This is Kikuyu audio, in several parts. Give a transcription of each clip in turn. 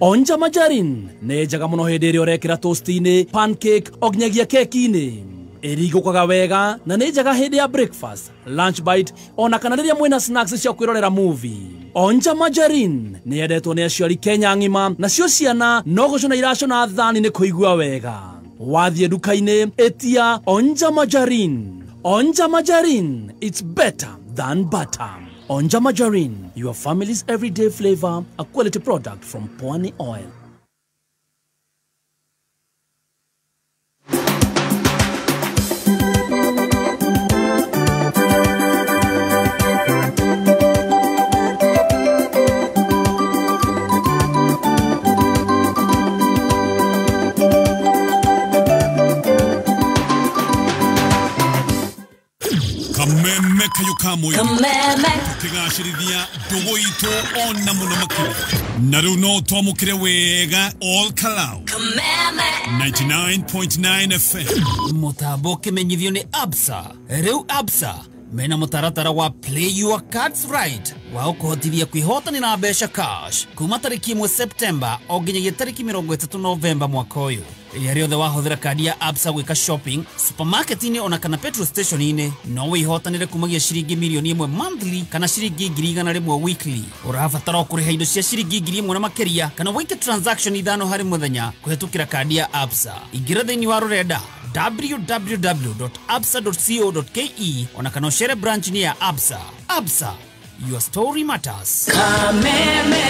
Onja margarine nĩ njega mũno hĩndĩ ĩrĩa ũrekĩra toast-inĩ, pancake, o nginyagia keki-inĩ. Ĩringũkaga wega na nĩ njega hĩndĩ ya breakfast, lunch bite, ona kana rĩrĩa mwĩna snacks cia kwĩrorera movie. Onja margarine nĩ yendetwo nĩ aciari Kenya ng'ima, nacio ciana no gũcũna iracũna thani nĩ kũigua wega. Wathiĩ nduka-inĩ ĩtia Onja margarine. Onja margarine, it's better than butter. Onja margarine, your family's everyday flavor, a quality product from Pwani Oil. Kameme kayo kamwe tukigacirithia ndugu itu ona muno makiria na riu no twamukire wega All Kalau 99.9 FM. Mutambo ukimenyithio ni Absa. Riu Absa mena mutaratara wa Play Your Cards Right wa ukuhotithia kwihotanira mbeca cash kuma tariki 1 September o nginyagia tariki 30 November mwaka uyu. Rĩrĩa rĩothe wahũthĩra kandi ya Absa gwĩka shopping supermarket-inĩ ona kana petrol station-inĩ no wĩhotanĩre kumagia ciringi mirioni 1 monthly kana ciringi 100,000 weekly. Ũrabatara o kũrĩha indo cia ciringi 1,000 na makĩria kana wĩke transaction 5 harĩ mũthenya kũhĩtũkĩra kandi ya Absa. Ingĩra thĩinĩ wa rũrenda www.absa.co.ke ona kana ũcere branch-inĩ ya Absa. Absa, your story matters. Kameme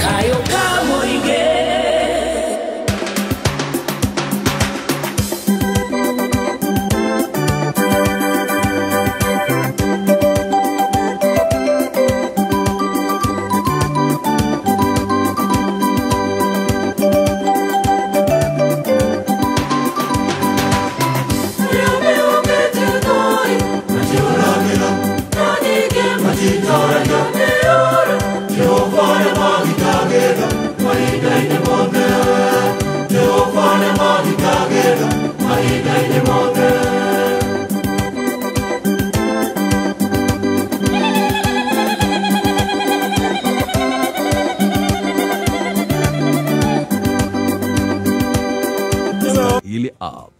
kayo kamoige.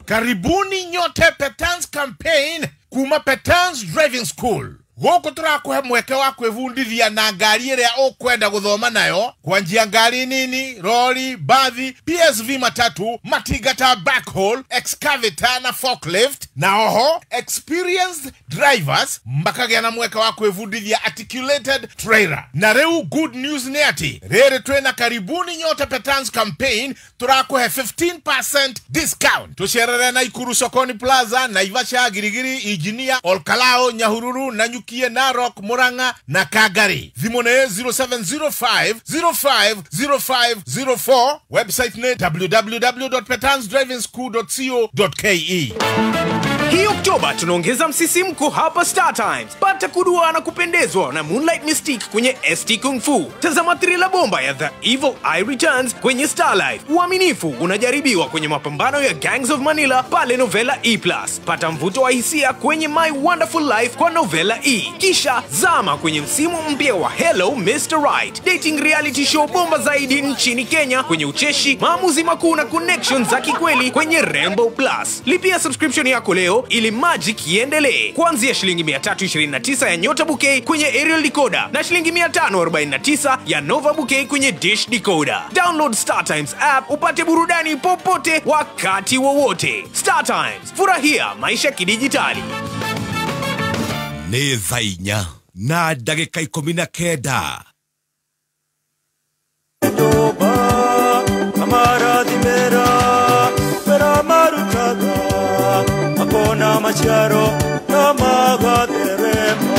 Karibuni nyote Petans campaign kuma Petans Driving School. Gũkũ tũrakũhe mweke wa kwĩbundithia na ngari ĩrĩa ũkwenda gũthoma nayo, kwanjia ngari nini, rori, bathi, PSV matatu, matingata backhoe, excavator na forklift, na oho experienced drivers makagĩa na mweke wa kwĩbundithia articulated trailer. Na rĩu good news nĩ atĩ rĩrĩ twĩna Karibuni nyote Petans campaign tũrakũhe 15% discount. Tũcerere Naikuru Sokoni Plaza, Naivasha, Girigiri, Ijinia, Olkalao, Nyahururu, Nanyuki, Narok, Murang'a na Kagari. Thimũ nĩ 0705 050504. Website nĩ www.petansdrivingschool.co.ke. Hii Oktoba tunaongeza msisimko hapa Star Times. Pata kudua na kupendezwa na Moonlight Mystique kwenye ST Kung Fu. Tazama thriller bomba ya The Evil Eye Returns kwenye Star Life. Uaminifu unajaribiwa kwenye mapambano ya Gangs of Manila pale Novela E+. Pata mvuto wa hisia kwenye My Wonderful Life kwa Novela E. Kisha zama kwenye msimu mpya wa Hello Mr. Right, dating reality show bomba zaidi nchini Kenya kwenye ucheshi, maamuzi makuu na connections za kikweli kwenye Rainbow Plus. Lipia subscription yako leo ili magic iendelee. Kuanzia shilingi 329 ya Nyota Bouquet kwenye aerial decoder na shilingi 549 ya Nova Bouquet kwenye dish decoder. Download Star Times app upate burudani popote wakati wowote. Star Times, furahia maisha kidijitali. Nĩ thaa inya na ndagĩka 19. Makona maciaro na magatherema.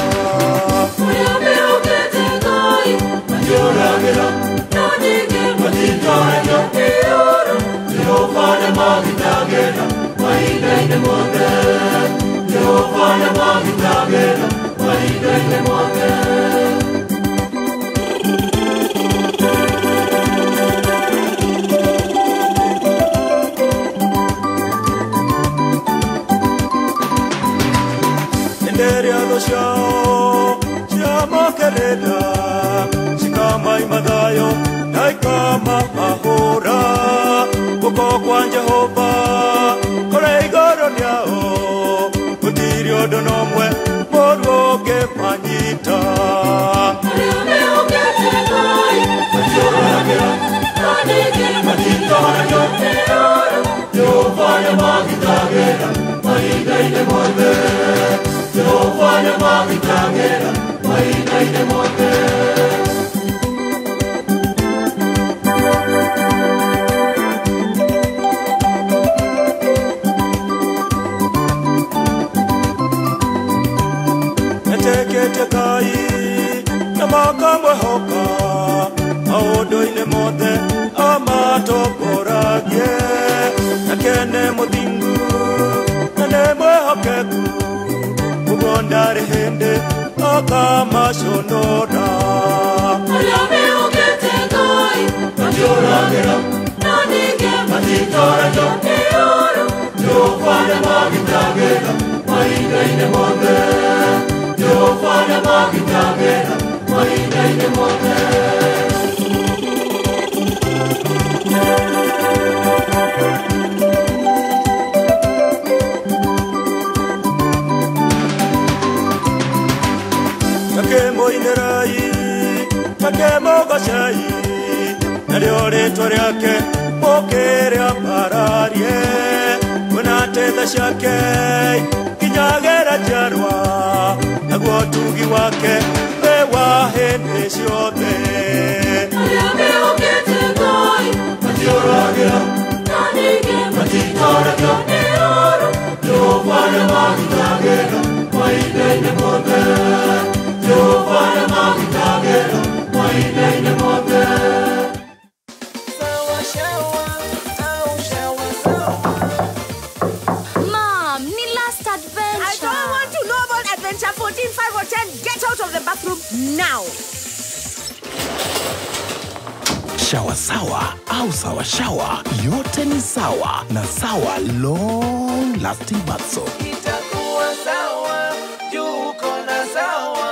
mahinda-inĩ mothe. Jehova nĩamagitagĩra mahinda-inĩ mothe. Metĩkĩtie Ngai na makamwĩhoka maũndũ-inĩ mothe amatongoragie. Nake nĩ mũthingu na nĩ mwĩhokeku, ũguo ndarĩ hĩndĩ akamaconora. Arĩa mehokete Ngai matiũragĩra, na ningĩ matitoragio nĩ ũũru. Jehova nĩamagitagĩra mahinda-inĩ mothe. Jehova nĩamagitagĩra mahinda-inĩ mothe. Takĩmũinĩrai, takĩmũgocei, narĩo rĩtwa rĩake mũkĩrĩambararie. Kuona atĩ tha ciake nginyagĩra njiarwa, naguo ũtugi wake wĩ wa hĩndĩ ciothe. Arĩa mehokete Ngai matiũragĩra, na ningĩ matitoragio nĩ ũũru. Jehova nĩamagitagĩra mahinda-inĩ mothe. Jehova nĩamagitagĩra mahinda-inĩ mothe. Mom, ni last adventure. I don't want to know about adventure 14, 5 or 10. Get out of the bathroom now. Shawa sawa au sawa shawa, yote ni sawa na Sawa long lasting bath soap. Itakuwa sawa, juu uko na sawa.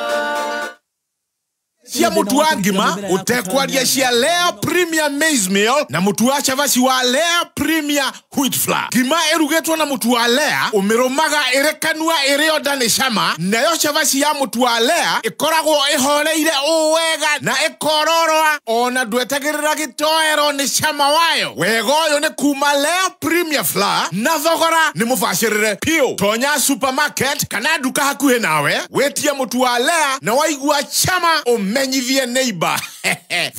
Cia mũtu wa ngima ũtekwaria cia Lea Premier Maize Meal na mũtu wa cabaci wa Lea Premier Wheat Flour. Ngima ĩrugĩtwo na mũtu wa Lea ũmĩrũmaga ĩrĩ kanua ĩrĩ o nda nĩ cama, nayo cabaci ya mũtu wa Lea ĩkoragwo ĩhoreire ũũ wega na ĩkororoa ona ndwetagĩrĩra gĩtoero nĩ cama wayo. Wega ũyũ nĩ kuma Lea Premier Flour na thogora nĩ mũbacĩrĩre piũ. Tonya supermarket kana nduka hakuhĩ nawe wĩtie mũtu wa Lea na waigua chama ũmenyithie neighbor.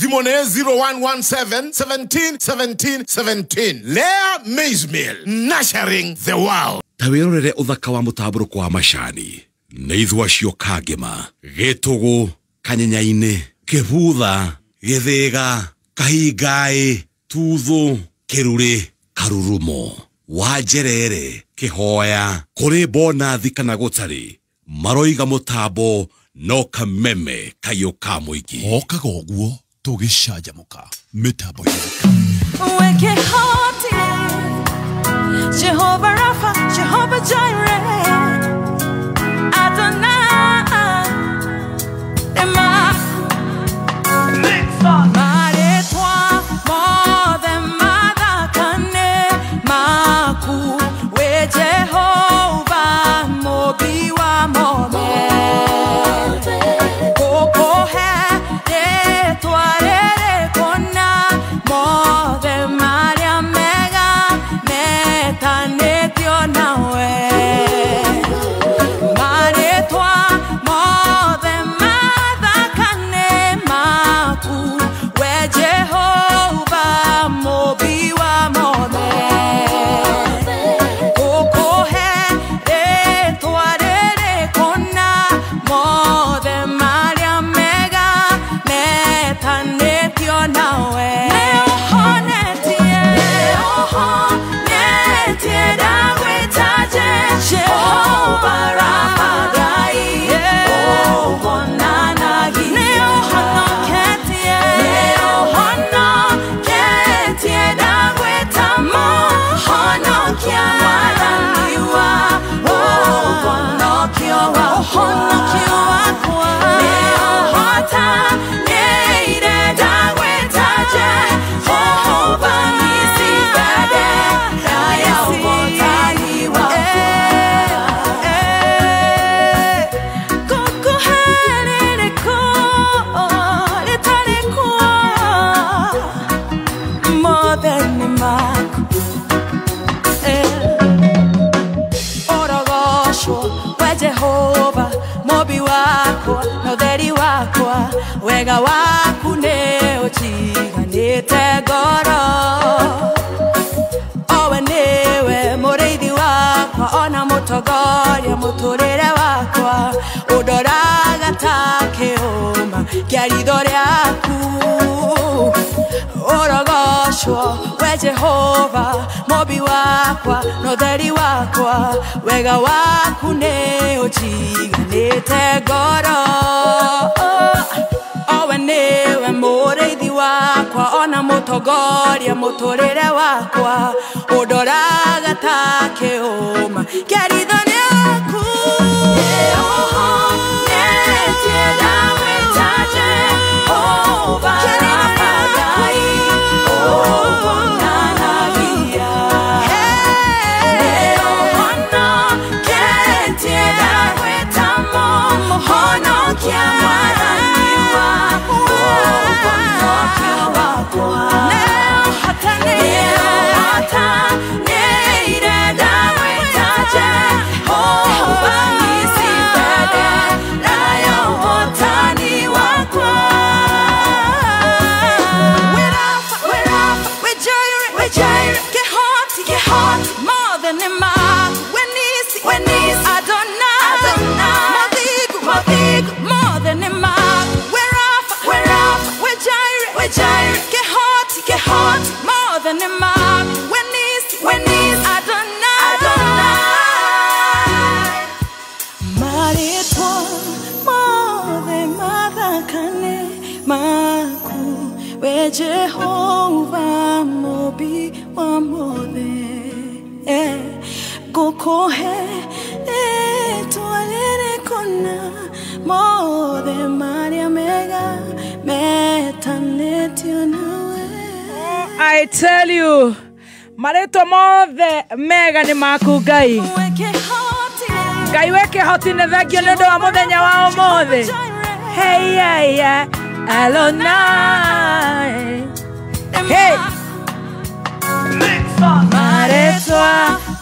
Thimũ nĩ 0117 17 17 17. Lea Maize Meal, nurturing the world. Ta wĩrorere ũthaka wa mũtambũrũko wa macani nĩ ithua cio Kangema, Gĩtũgũ, Kanyenyainĩ, Kĩbutha, Gĩthĩga, Kahingaĩ, Tuthũ, Kĩrurĩ, Karurumo, Wanjerere, Kĩhoya, kũrĩ bonathi kana gũtarĩ, maroiga mũtambo no kameme kayũ ka mũingĩ. Okaga ũguo tũgĩcanjamũka mĩtambo yake. Weke hoti Jehovah Rapha, Jehovah Jireh, Adonai, Emaku. Maretwa mothe mathakane maku, we Jehovah mũmbi wa mothe. Gũkũhe rĩtwa rĩrĩ kũna, mothe marĩa mega metanĩtio nawe. Jehova mobi wakwa na ũtheri wakwa wega waku nĩ ũnjiganĩte ngoro owe nĩwe mũrĩithi wakwa ona mũtongoria mũtũrĩre wakwa ũndoraga ta kĩũma kĩa ritho rĩaku ũrogocwo we Jehova mobi wakwa na ũtheri wakwa wega waku nĩ ũnjiganĩte ngoro owe nĩwe mũrĩithi wakwa ona mũtongoria mũtũrĩre wakwa ũndoraga ta kĩũma kĩa ritho rĩaku Jehovah mobi wa mothe gokohe etwalere kona mothe maria mega metanetio nawe. I tell you, maretwa mothe mega ni maku Ngai. Ngai weke hoti nĩ thengio nĩ ũndũ wa mũthenya wa ũmũthĩ. Hey yeah yeah Adonai. Hey. Maretwa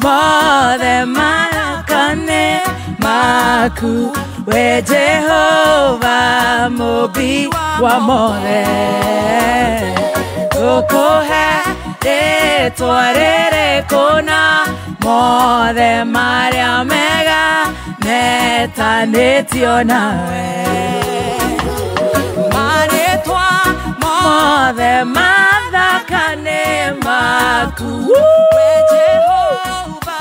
mothe makane maku we Jehova mobi wa mothe gokohe etwarere kona mothe maria mega metanetio nawe maretwa mothe mathakane maku we Jehova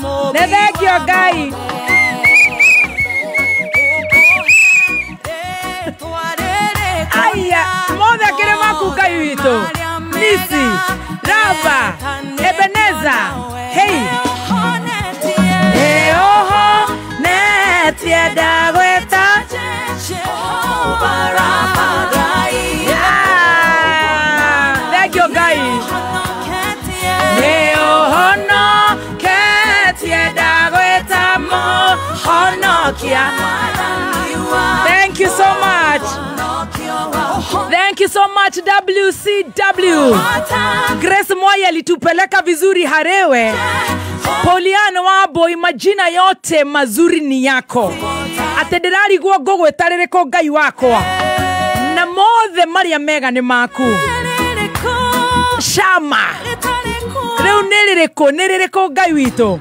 mobi nĩ thengio Ngai. Aya, mothe akĩrĩ maku Ngai witũ. Nisi, Raba, Ebeneza, hey. Eoho, netie ndagwĩta Jehova Rafa Ngai. Thengio Ngai. Nĩũhonoketie ndagwĩta mũhonokia. Thank you so much. Thank you so much WCW. Grace Mwai alitupeleka vizuri harewe. Poliano wabo, majina yote mazuri ni yako. Atenderari guo ngũgwĩtarĩrĩko Ngai wakwa. Na mothe maria mega nĩ maku. Shama. Rĩu nĩ rĩrĩkũ nĩ rĩrĩkũ Ngai witũ.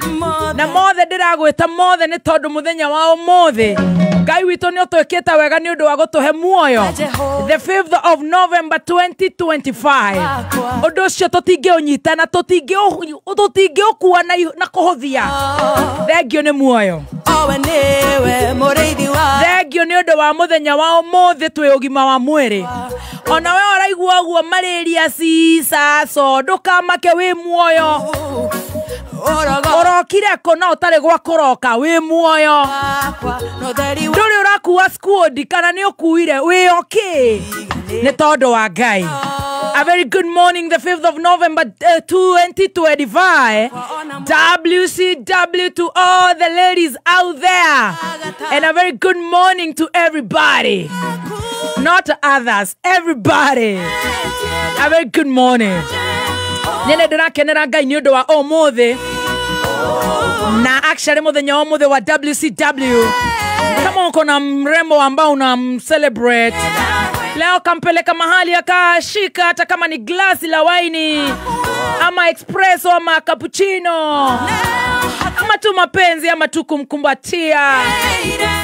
Na mothe ndĩragwĩta mothe nĩ tondũ mũthenya wa ũmũthĩ Ngai witũ nĩ ũtwĩkĩte wega nĩ ũndũ wa gũtũhe muoyo. The 5th of November 2025. Ũndũ ũcio tũtingĩũnyita na tũtingĩũkua na kũhũthia. Thengio nĩ muoyo. Thengio nĩ ũndũ wa mũthenya wa ũmũthĩ twĩ ũgima wa mwĩrĩ. Ona we ũraigua ũguo malaria cicaco ndũkamake wĩ muoyo. Ũrokire kũ na ũtarĩ gwa kũroka wĩ muoyo. Ndũrĩ ũrakua squad kana nĩ ũkuire wĩ okay nĩ tondũ wa Ngai. A very good morning, the 5th of November 2025. WCW to all the ladies out there. And a very good morning to everybody. Not others, everybody. A very good morning. Nene ndĩrakenera Ngai nĩ ũndũ wa ũmũthĩ. Na actually muthenya wa muthe wa WCW. Kama uko na mrembo ambao unamcelebrate leo, kampeleka mahali akashika hata kama ni glasi la waini ama espresso ama cappuccino ama tu mapenzi ama tu kumkumbatia.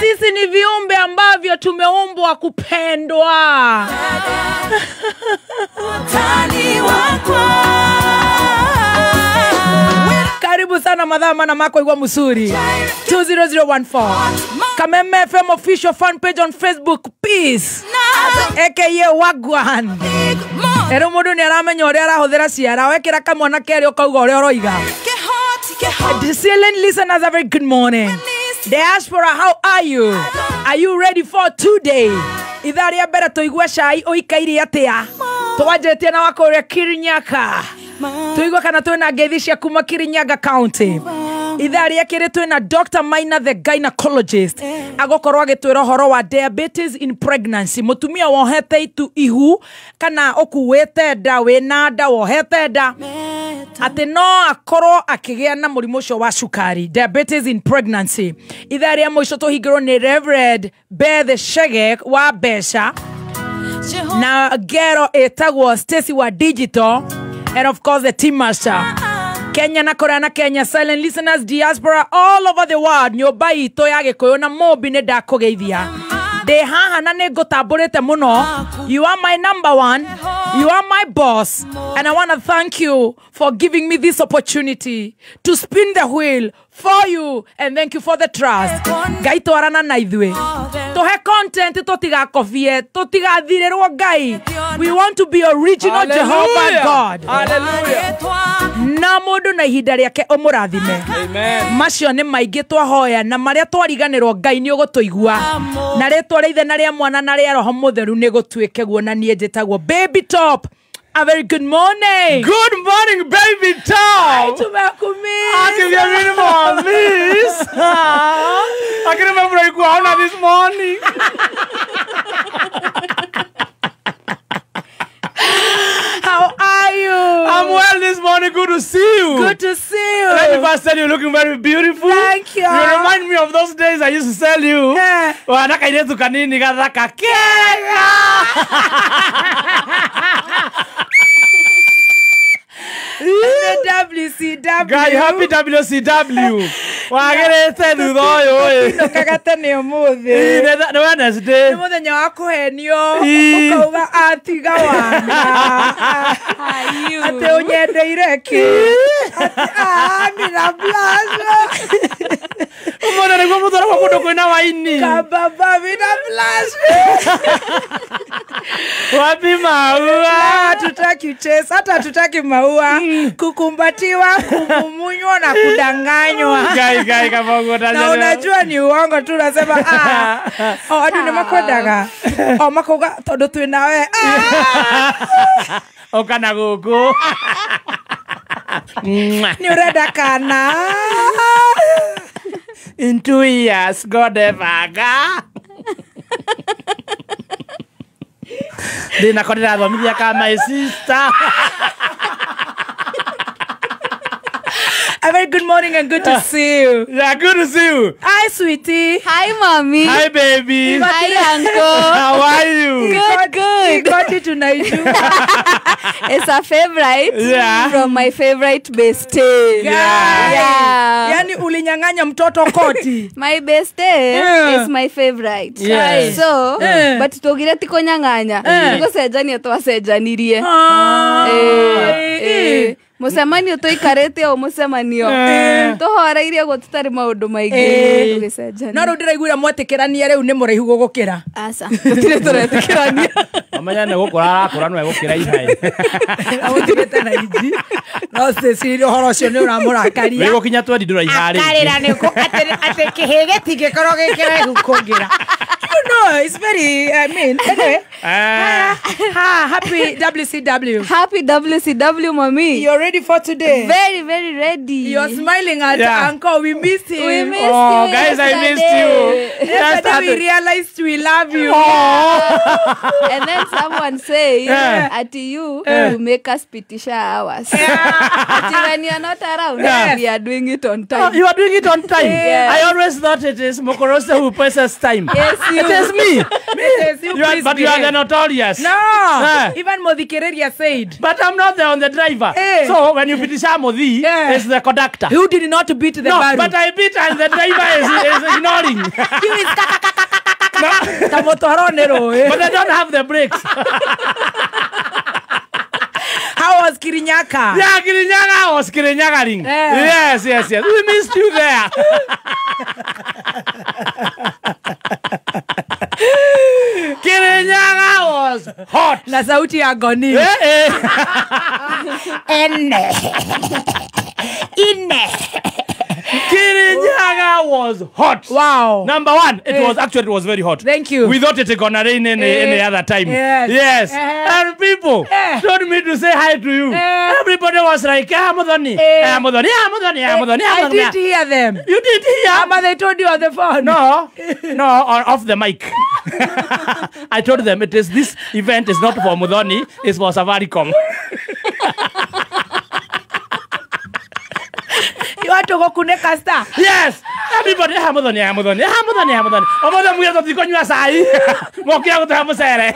Sisi ni viumbe ambavyo tumeumbwa kupendwa. Karibu sana madhama na mako igwa musuri 20014 Kameme FM official fan page on Facebook. Peace aka Wagwan. Ero mundu ni aramenya uria arahuthira ciara wekira kamwana keri ukauga uria uroiga. Silent listeners, a very good morning. Diaspora, how are you? Are you ready for today? Ithaa ria mbere tuigue cai uikaire atia? Twanjetie na wakuria Kirinyaga. Tuigue kana twina ngeithi cia kuma Kirinyaga County. Ithaa ria kiri twina Dr. Maina the gynecologist agokorwo agitwira uhoro wa diabetes in pregnancy. Mutumia wohete itu ihu kana ukuwete nda wina nda wohete nda ati no akorwo akigĩa na mũrimũ ũcio wa cukari, diabetes in pregnancy. Ithaa rĩa mũico tũhingĩrwo nĩ Reverend Beth Shege wa mbeca na ngero ĩtagwo Stacy wa digital and of course the team master. Kenya na Korea na Kenya silent listeners, diaspora all over the world, nyũmba itũ ya Gĩkũyũ na Mũmbi nĩ ndakũgeithia. Ndĩ haha na nĩ ngũtambũrĩte mũno. You are my number one. You are my boss. And I want to thank you for giving me this opportunity to spin the wheel for you, and thank you for the trust. Ngai twarana na ithuĩ. Tuhe content tũtigakobie, tũtigathirĩrwo Ngai. We want to be original. Hallelujah. Jehovah God. Hallelujah. Na mũndũ na ihinda rĩake ũmũrathime. Amen. Macio nĩ maingĩ twahoya na marĩa twariganĩrwo Ngai nĩ ũgũtũigua. Na rĩtwa rĩa Ithe na rĩa Mwana na rĩa Roho Mũtheru nĩ gũtuĩke guo, na niĩ njĩtagwo Baby Top. A very good morning. Good morning, Baby Top. Tumekumiss. I can miss. I can remember I go out this morning. How are you? I'm well this morning. Good to see you. Good to see you. Let me first tell you, looking very beautiful. Thank you. You remind me of those days I used to sell you. Yeah. Wanaka iretu kanini gathaka kega. The WCW. Guy, happy WCW. Wagirite thutha uyu ĩ. Tũinũkaga tene ũmũthĩ. Nĩ Wednesday. Nĩ mũthenya wa kũhenio ũkauga atiga wana atĩ ũnyendeire kĩ atĩ mina blush. Ũmũthĩ nĩguo mũtwaragwo kũndũ kwĩna waini. Kababa mina blush. Wapi maua? Hatutaki chase, hata hatutaki maua. Kukumbatiwa, kumumunywa na kudanganywa. Gai gai kama ugo Na unajua ni uongo tu, unasema oh andu ni makwendaga. O makauga tondu twi nawe. Oka na guku. Ni urenda kana. In 2 years God evaga. Ndina ko ndirathomithia ka my sister. A very good morning and good to see you. Yeah, good to see you. Hi, sweetie. Hi, mommy. Hi, baby. Hi, uncle. How are you? Good, good. Got it tonight. It's a favorite. Yeah. From my favorite bestie. Yeah. Yeah. Yani ulinyang'anya mtoto koti. My bestie is my favorite. Yeah. So, but tugire ti kunyang'anya. Nigucenjania twacejanirie. Mucemanio tuikarite o mucemanio tuhoreirie guo tutari maundu maingi tugicenjania. No riu ndiraiguira mwetikirania riu ni muraihu gugukira. Aca tutire turetikirania. Amenya ni gukura arakura no egukira ihai. Agutigite na inji. No Cecilia uhoro ucio ni uramurakaria. Wigukinya twendi nduraihari. Akarira ni ati ati kihi gitingikorwo gikiraihu kungira. You know, it's very, I mean, anyway. Happy WCW. Happy WCW, mommy. You're ready for today? Very, very ready. You're smiling at Uncle. We missed him. We missed you. Guys, I missed you. Yesterday we realized we love you. Oh. And then someone said, at you, you make us pitisha hours. Yeah. When you're not around, we are doing it on time. Oh, you are doing it on time. Yes. I always thought it is Mokorose who passes time. Yes, you. It is me. It is you, but you are the notorious. No. Even Modi Kereria said. But I'm not the on the driver. Hey. So when you pitisha Modi, it's the conductor. Who did not beat the baru. But I beat and the driver is ignoring. You is But I don't have the brakes. How was Kirinyaga? Yeah, Kirinyaga was Kirinyagaring. Yeah. Yes, yes, yes. We missed you there. Kirinyaga was hot. Na sauti ya goni. Ene. Ine. Kirinyaga was hot. Wow. Number one, it was actually it was very hot. Thank you. We thought it was gonna rain any other time. Yes. Yes. And people told me to say hi to you. Everybody was like, ah, Muthoni. Ah, Muthoni, ah, Muthoni, ah, Muthoni. I didn't hear them. You didn't hear? Ama, they told you on the phone. No. No, off the mic. I told them it is this event is not for Muthoni, it's for Safaricom. You want to go kuneka star? Yes. Everybody, ah, Muthoni, ah, Muthoni, ah, Muthoni, ah, Muthoni. Omoda muya tutikonywa sai. Mokia kutoa musere.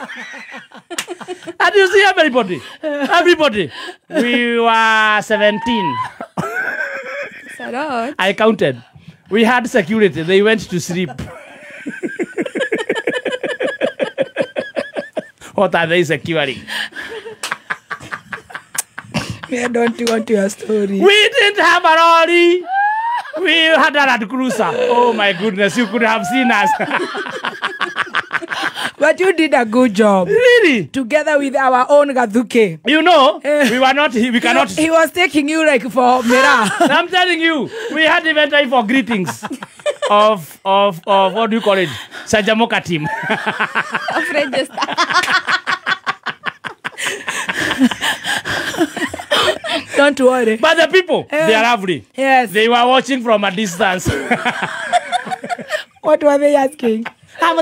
And you see everybody. Everybody. We were 17. I counted. We had security. They went to sleep. What are they securing? I don't want your story. We didn't have a lorry. We had a Land Cruiser. Oh my goodness, you could have seen us. But you did a good job. Really? Together with our own Gathuke. You know, we were not, we cannot. He was taking you like for Mera. I'm telling you, we had even time for greetings of what do you call it? Sajamoka team. Of register. Don't worry. But the people, they are lovely. Yes. They were watching from a distance. What were they asking? Yeah,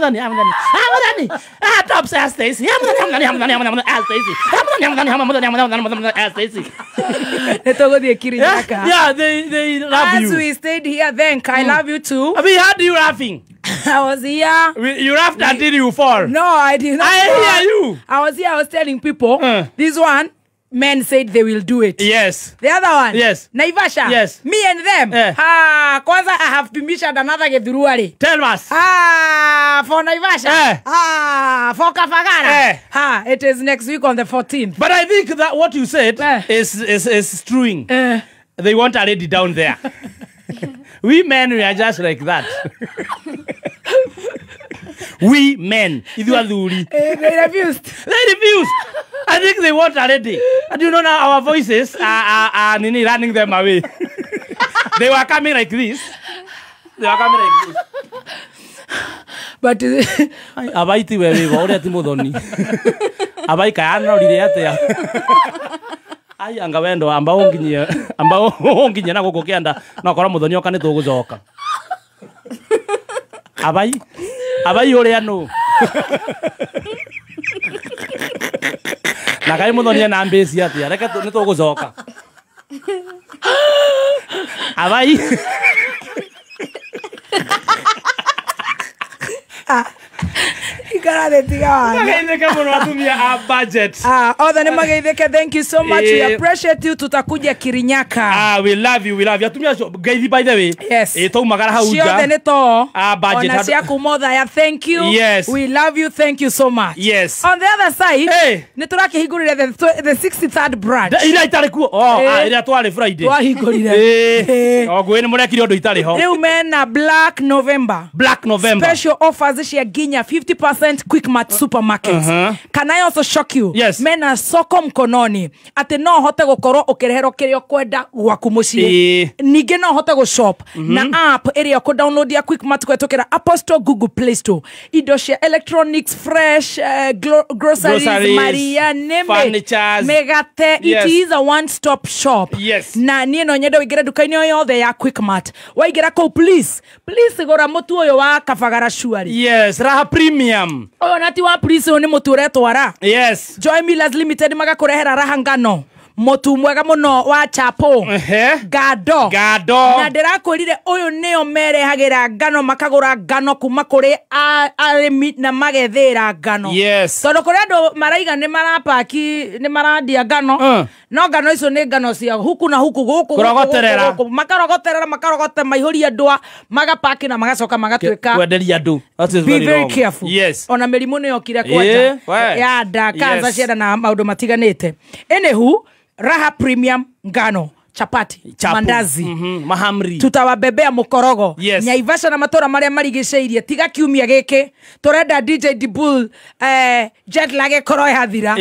they love you. As we stayed here, then I love you too. We had you laughing. I was here. You laughed until you fall. No, I did not. I hear you. I was here. I was telling people this one. Men said they will do it. Yes. The other one. Yes. Naivasha. Yes. Me and them. Ah, kwanza I have permission another Githuruari. Tell us. Ah, for Naivasha. Ah, for Kafagara. Ah, it is next week on the 14th. But I think that what you said is true. They want a lady down there. We men, we are just like that. We men, if you are the they refused. They refused. I think they want already. And you know now our voices are running them away. They were coming like this. They were coming like this. But abaiti wewe wa ti Muthoni. Abaika anorire atia. Ai anga wendo amba unginyie amba unginyie na guku kianda no korwo Muthoni oka ni tugucoka. Abai abai uria nu. Na kai Muthoni na mbeci atia reke ni tugucoka. Abai Othe thank you so much. We appreciate you. Tutakuja Kirinyaga. We love you, we love you. Atumia acio ngeithi by the way. Yes. Taumagara hau nja. Ciothe nĩ to. Budget. Ona cia kuma Othaya, thank you. Yes. We love you, thank you so much. Yes. On the other side, hey, nĩ tũrakĩhingũrire the 63rd branch. Ira itarĩ kuo. Oh, ira twarĩ Friday. Twahingũrire. O ngũĩ nĩ mũrekire ũndũ itarĩ ho. Rĩu mena Black November. Black November. Special offers cia nginya 50% different Quickmart supermarkets. Can I also shock you? Yes. Mena soko mkononi ati no hote gukorwo ukireherwo kiria ukwenda gwaku mucii. Ningi no hote gushop na app iria ku download ya Quickmart kwetukira Apple Store, Google Play Store. Indo cia electronics, fresh groceries, Maria neme megate. Yes. It is a one stop shop. Yes. Na nie no nyende uingire nduka-inĩ o yothe ya Quickmart. Waingĩra kũu please please gũra mũtu ũyũ wa Kabagara Shuari. Yes, Raha Premium. Ũyũ na ti wa please, ũyũ nĩ mũtu ũretwara. Yes. Joy Millers Limited magakũrehera Raha ngano, mũtu mwega mũno wa chapo. Gado. Gado. Na ndĩrakwĩrire ũyũ nĩo merehagĩra ngano, makagũra ngano kuma kũrĩ arĩmi na magethĩra ngano. Yes. Tondũ kũrĩ andũ maraiga nĩ marapaki nĩ marandia ngano, no ngano icio nĩ ngano cia huku na huku gũkũ Kũrogoterera. gũkũ, makarogoterera makarogote maihũria ndwa magapaki na magacoka magatuĩka kwenderia andũ. That is Be very very wrong. careful. Yes. Ona mĩrimũ nĩ yokire kwanja ya nda, kansa Yes. cienda na maũndũ matiganĩte. Anywho, Raha Premium ngano, chapati, Chapo. mandazi, Mahamri, tutawabebea mukorogo. Yes. Nyaivasha na matora maria marigiceirie tiga kiumia giki turenda DJ Dibul jet lag ikorwo yathira.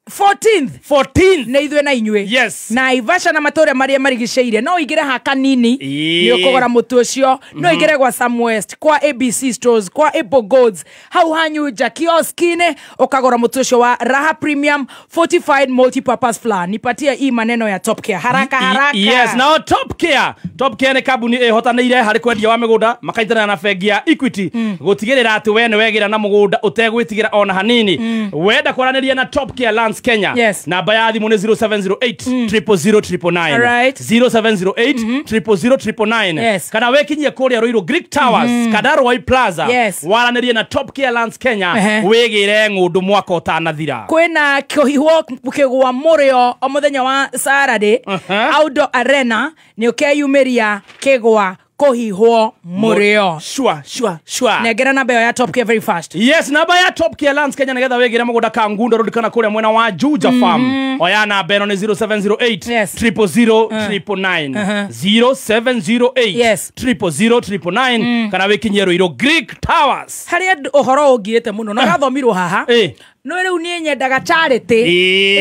14th 14th nä ithuä na inyuä. Yes. Naivasha na matå marĩa marigicĩirie no ũingĩre ha kanini nĩ ũkũgũra mũtu ũcio, no ũingĩre gwa Sam West, kwa ABC Stores, kwa Apple Goods, hau hanyunja kioski-inĩ ũkagũra mũtu ũcio wa Raha Premium Fortified Multipurpose Flour. Nipatie hii maneno ya Top Care haraka haraka. Yes, now Top Care. Top Care nĩ kambuni ĩhotanĩire harĩ kwendia wa mĩgũnda makaitanĩra na bengi ya Equity gũtigĩrĩra atĩ we nĩ wegĩra na mũgũnda ũtegwĩtigĩra ona hanini. Wenda kwaranĩria na Top Care Lands Kenya. Yes. Namba ya thimũ nĩ 0708 000 999. Alright. 0708 000 999. Yes. Kana wekinyie kũrĩa Ruiru Greek Towers, kana Roy Plaza. Yes. Waranĩrie na Top Care Lands Kenya wĩgĩre ng'ũndũ mwaka ũtanathira. Kwĩna kĩhihwo kĩgwa mũrĩo o mũthenya wa Saturday Outdoor Arena nĩ ũkeyumĩria kĩgwa kũhihwo mũrĩo. Sure, sure, sure. Nengera namba ĩyo ya Top Care very fast. Yes, namba ya Top Care Lands Kenya nigetha wĩgĩre mũgũnda Kangundo Road kana kũrĩa mwena wa Juja Farm. Oya namba ĩno nĩ 0708 000 999. 0708 Yes. 000 999 kana wĩkinyie Ruiru Greek Towers. Harĩa ũhoro ũngirĩte mũno na ũrathomirwo haha no rĩu niĩ nyendaga charity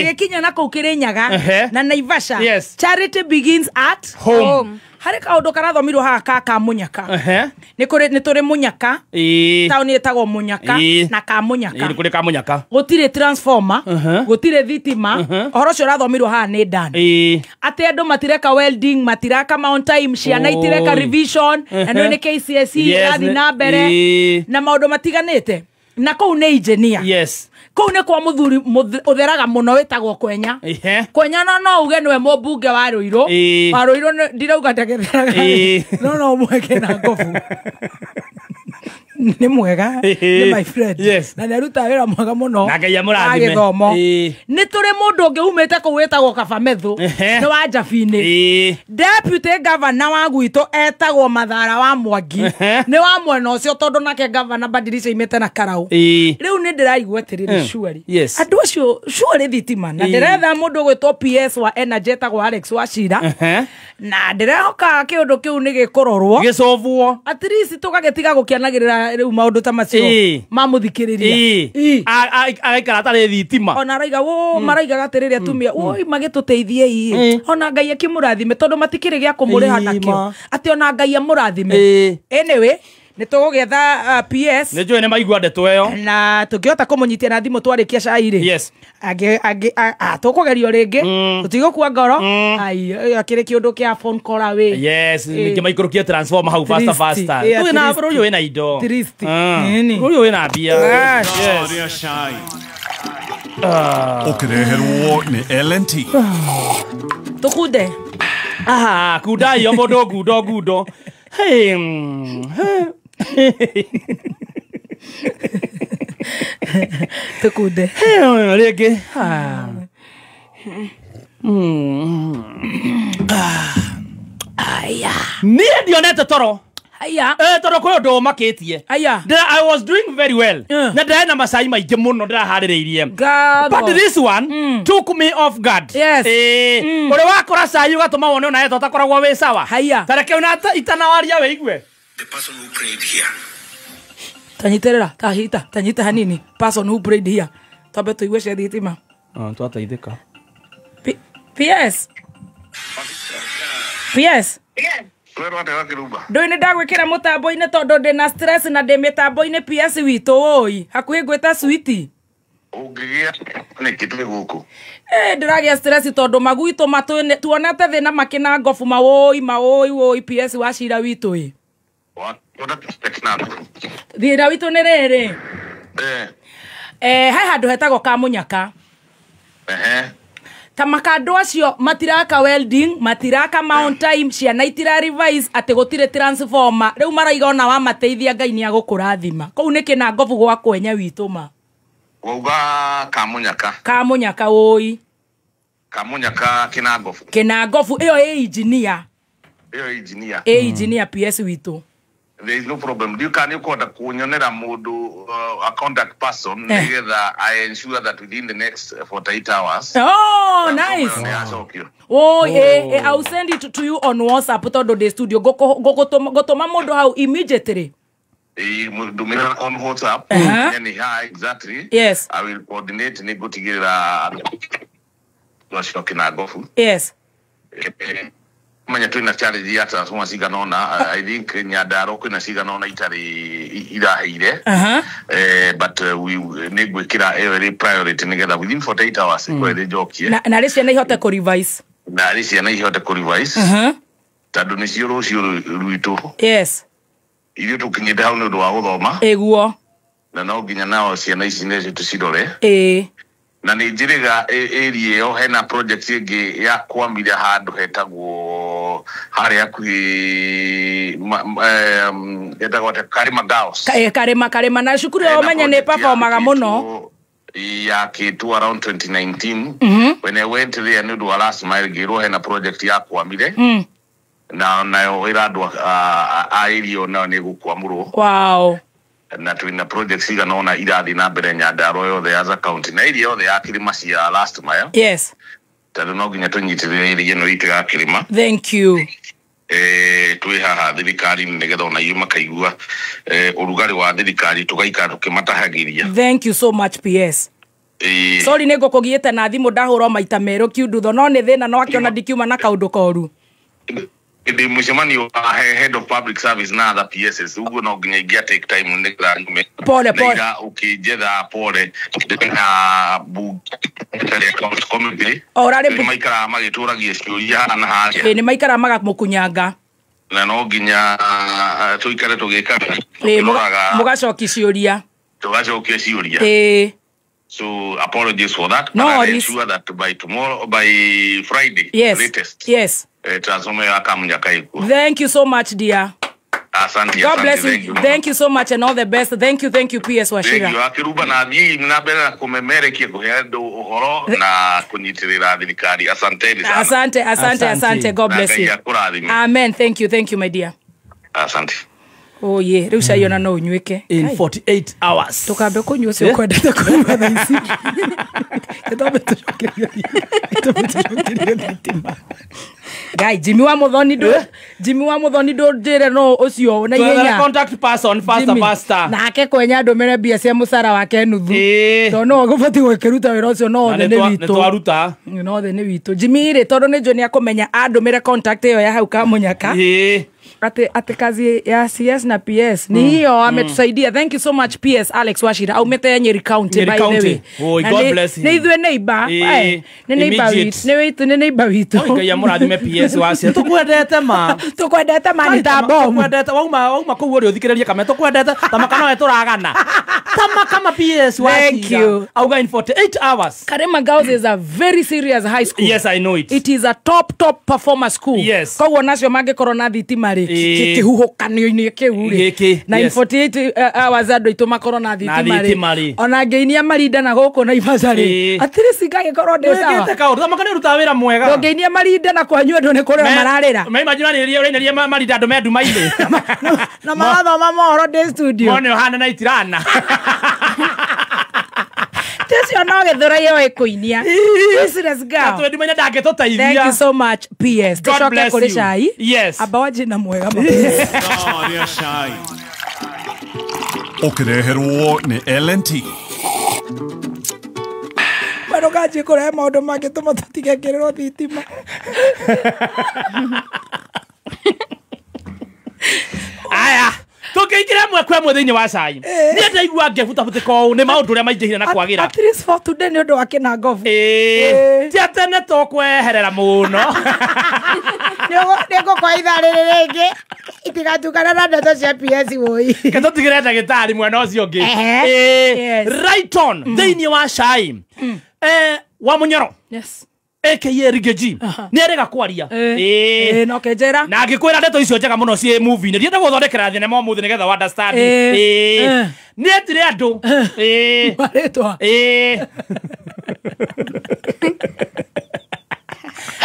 ĩgĩkinya na kũu Kĩrĩnyaga na Naivasha. Yes. Charity begins at home. Harĩ kaũndũ karathomirwo haha ka Munyaka. Nĩ kũrĩ nĩ tũrĩ Munyaka, taũni ĩtagwo Munyaka na ka Munyaka. Nĩ kũrĩ ka Munyaka. Gũtirĩ transformer, gũtirĩ thitima. Ũhoro ũcio ũrathomirwo haha nĩ Dan. Atĩ andũ matireka welding, matiraka mount time, ciana itireka revision, na nĩ KCSE ĩrathiĩ na mbere na maũndũ matiganĩte. Na kũu nĩ engineer. Yes. Kũu nĩ kwa mũthuri ũtheraga mũno wĩtagwo Kwenya. Kwenya no uge nĩwe mũmbunge wa Ruiru. Wa Ruiru ndirauga ndagetheraga. No mweke na ngobu. Nĩ mwega, nĩ my friend. Yes. Na nĩarutaga wĩra mwega mũno. Na Ngai amũrathime. Gĩthomo. Nĩ tũrĩ mũndũ ũngĩ umĩte kũu wĩtagwo Kaba Methu. Nĩ wa Njabinĩ. Deputy governor wa gwitũ etagwo Mathara wa Mwangi. Nĩ wa mwena ũcio tondũ nake governor badilisha imĩte na Karau. Rĩu nĩ ndĩraigua atĩrĩrĩ surely. Yes. Andũ acio surely thitima na ndĩretha mũndũ ũgwĩtwo PS wa Energy etagwo Alex Wachira. Na ndĩrehoka kĩũndũ kĩu nĩ gĩkũrorwo. Gĩcobwo. At least tũgagĩtiga gũkĩanagĩrĩra rĩu maũndũ ta macio mamũthikĩrĩria. Agaikara atarĩ thitima. Ona araiga wo maraigaga atĩrĩrĩ atumia woi magĩtũteithie ii ona Ngai akĩmũrathime tondũ matikĩrĩ gĩa kũmũrĩha nakĩo atĩ ona Ngai amũrathime. Anyway, nĩ tũgũgĩetha PS. Nĩ njũĩ nĩ maigua ndeto ĩyo. Na tũngĩhota kũmũnyitia na thimũ twarĩkia cai rĩ. Yes. Tũkũgerio rĩngĩ tũtigũkua ngoro. Ai akĩrĩ kĩũndũ kĩa phone call away. Yes, ningĩ maikũrũkie transformer hau faster faster. Wĩna bũrũri wĩna indo. Bũrũri wĩna mbia. Yes. Ũkĩreherwo nĩ L&T. Tũkunde. Kunda iyo mũndũ ngundo ngundo. Hey. Tukunde. Rĩngĩ. Aya. Niĩ ndionete toro. Aya. Tondũ kwĩ ũndũ ũmakĩtie. Aya. I was doing very well. Na ndĩrarĩ na macai maingĩ mũno ndĩraharĩrĩirie. But this one took me off guard. Yes. Ũrĩ wakora cai ũgatũma wone ona etwo ũtakoragwo wĩ sawa. Haya. Ta reke ona itanawaria wĩigue. The person who prayed here Tanyiterera tahita tanyita hanini person who prayed here twambe tuigue cia thitima. Twateithĩka. PS PS ndũĩ nĩ ndagwĩkĩra mũtambo-inĩ tondũ ndĩna stress na ndĩ mĩtambo-inĩ PS witũ oi hakuhĩ ngwĩta switi. Ũngĩgĩa nĩkĩ twĩ gũkũ? Ndĩragĩa stress tondũ maguitũ matũ tuonete thĩna makĩna ngobu mawoi mawoi woi PS wa cira witũ ĩ. Thĩna witũ nĩ rĩrĩ. He handũ hetagwo Kamunyaka. Ta makandũ acio matiraka welding matiraka mount time ciana itira revise atĩ gũtirĩ transformer rĩu maraiga ona wa mateithia Ngai nĩ agũkũrathima kũu nĩ kĩna ngobu gwa kwenya witũ ma. Wauga Kamunyaka. Kamunyaka woi. Kamunyaka kĩna ngobu. Kĩna ngobu ĩyo ĩ engineer. Ĩyo engineer. Ĩ engineer PS witũ. There is no problem. You can you kunyonera mundu a contact person nigetha I ensure that within the next 48 hours. Oh, nice. Oh, I'll send it to you on WhatsApp tondu ndi studio gutuma mundu hau immediately. Ndumira on WhatsApp. Anyhow, exactly. Yes. I will coordinate nigutigirira acio kina ngobu. Yes. Manya twina challenge ya transformer cigana ona I think Nyandarua kwina cigana ona itari iraheire. But we nĩ gwĩkĩra ĩyo ĩrĩ priority nĩgetha within 48 hours ĩkorwo ĩrĩ njokie. Na rĩ ciana ihote kũ revise. Na rĩ ciana ihote kũ revise. Tondũ nĩcio rũciũ rwitũ. Yes. Ithuĩ tũkinyĩte hau nĩ ũndũ wa gũthoma. Ĩguo. Na no nginya nao ciana ici nĩcio tũcirore. Ĩĩ. Na nĩ njĩrĩga area ĩyo hena project ĩngĩ ya kwamira handũ hetagwo harĩa hakuhĩ hetagwo atĩa Karima Girls. Karima Karima na cukuru ĩyo ũmenye nĩ performaga mũno. Yakĩtwo around 2019. When I went there nĩ ũndũ wa last mile ngĩrwo hena project ya kwamire. Na nayo ĩra andũ a area nayo nĩ ĩgũkwamũrwo. Wow. Na twina project cigana ona irathi na mbere Nyandarua yothe as a county na area yothe ya kĩrĩma cia last mile. Yes. Tondũ no nginya tũnyitĩrĩre area ĩno itũ ya kĩrĩma. Thank you. Twĩ haha thirikari-inĩ nĩgetha ona ithuĩ makaigua ũrugarĩ wa thirikari tũgaikara tũkĩmatahagĩria. Thank you so much PS. Sorry nĩ ngũkũgiĩte na thimũ ndahũrwo maita merũ kiundutho no nĩ thĩna no akĩona ndikiuma na kaũndũ koru. Ndi mũcemanio wa head of public service na other PSs uguo no nginya ingia take time nĩgetha nyume. Pole pole. Na ũkĩnjetha pole na bunge committee. Ora rĩ maikaraga magĩtũragia ciũria haha na harĩa. Nĩ maikaraga magamũkunyanga. Na no nginya tũikare tũgĩkaga. Mũgacokia ciũria. Tũgacokia ciũria. So apologies for that. No but I worries. ensure that by tomorrow, by Friday, yes. latest. Yes. Transformer ya Kamunyaka ikuo. Thank you so much, dear. Asante. God bless you. Thank you. Thank you so much and all the best. Thank you, PS Wachira. Thank you. Akiruba na thiĩ na mbere na kũmemerekia kũhe andũ ũhoro na kũnyitĩrĩra thirikari. Asanteni sana. Asante, asante, asante. God bless you. Amen. Thank you, my dear. Asante. Oh yeah, rĩu cai ona no ũnyuĩke. In 48 hours. Tũkambe kũnyua ũcio ũkwendete kũnyua thaa ici. Tũkambe tũcokerie thitima. Guy, Jimmy wa Muthoni ndũnjĩre no ũcio na ihenya. Contact person faster. Nake kwenya ndũmĩre mbia cia mũcara wake nuthu. Tondũ no ũgũbatiĩ gũkĩruta wĩra ũcio no othe nĩ witũ. Nĩ twaruta. No othe nĩ witũ. Jimmy rĩ tondũ nĩ njũĩ nĩ akũmenya andũmĩre contact ĩyo ya hau Kamunyaka. Ate kazi ya CS na PS ni hiyo ametusaidia. Thank you so much PS Alex Wachira aumete Nyeri County by the way. Oh, God bless him. Ni ithuĩ neighbor. Ni neighbor witũ. Ni witũ ni neighbor witũ. Ngai amũrathime PS Wachira. Tukwendete ma. Tukwendete ma ni ta bomu. Tukwendete wauma kũu ũrĩ ũthikĩrĩrie kame tukwendete ta makana we tũragana. Tama kama PS Wachira. Thank you. Auga in 48 hours. Karima Girls is a very serious high school. Yes, I know it. It is a top performer school. Yes. Koguo nacio mangĩkorwo na thitima rĩ kĩhuhũkanio-inĩ kĩu rĩ na in 48 hours andũ aitũ makorwo na thitima rĩ ona ngĩinia marinda na gũkũ Naivasha rĩ at least ngagĩkorwo ndĩ sawa. Wĩkĩte kaũndũ tama kana ũrutaga wĩra mwega. Ndũngĩinia marinda na kwanyu andũ nĩ kũrĩra mararĩra. Maimagine ũrainĩria marinda andũ me nduma-inĩ na marathoma mohoro ndĩ studio. Mone ũhana na itirana. Tũcio no gĩthũra yoĩ kũinia. Useless girl. Thank you so much PS. Tũcoke kũrĩ cai. Yes. Amba wanjie na mwega ma. Ithaa rĩa cai. Ũkĩreherwo nĩ L&T. Ndũkanjie kũrehe maũndũ mangĩtũma tũtigekĩrĩrwo thitima. Aya, tũngĩingĩra ĩmwe kwa ĩmwe thĩinĩ wa cai. Niĩ ndaigua ngĩbutabutika ũũ nĩ maũndũ ũrĩa maingĩhire na kwagĩra. At least for today nĩ ũndũ wa kĩnangobu. Ĩĩ. Ti atĩ nĩ tũkweherera mũno. Nĩ ngũkwa ithaa rĩrĩ rĩngĩ itigatukana na ndeto cia PS woi. Ke tũtigĩre ndagĩtarĩ mwena ũcio ũngĩ. Ĩĩ. Right on thĩinĩ wa cai. Wa Munyoro. Yes. AKA Rigeji. Nĩ arega kwaria. Ĩĩ no kenjera. Na ngĩkwĩra ndeto icio njega mũno ciĩ movie-inĩ. Ndienda gũthondekera thenema ũmũthĩ nĩgetha understand. Ĩĩ. Nĩ etire andũ. Ĩĩ. Marĩtwa. Ĩĩ.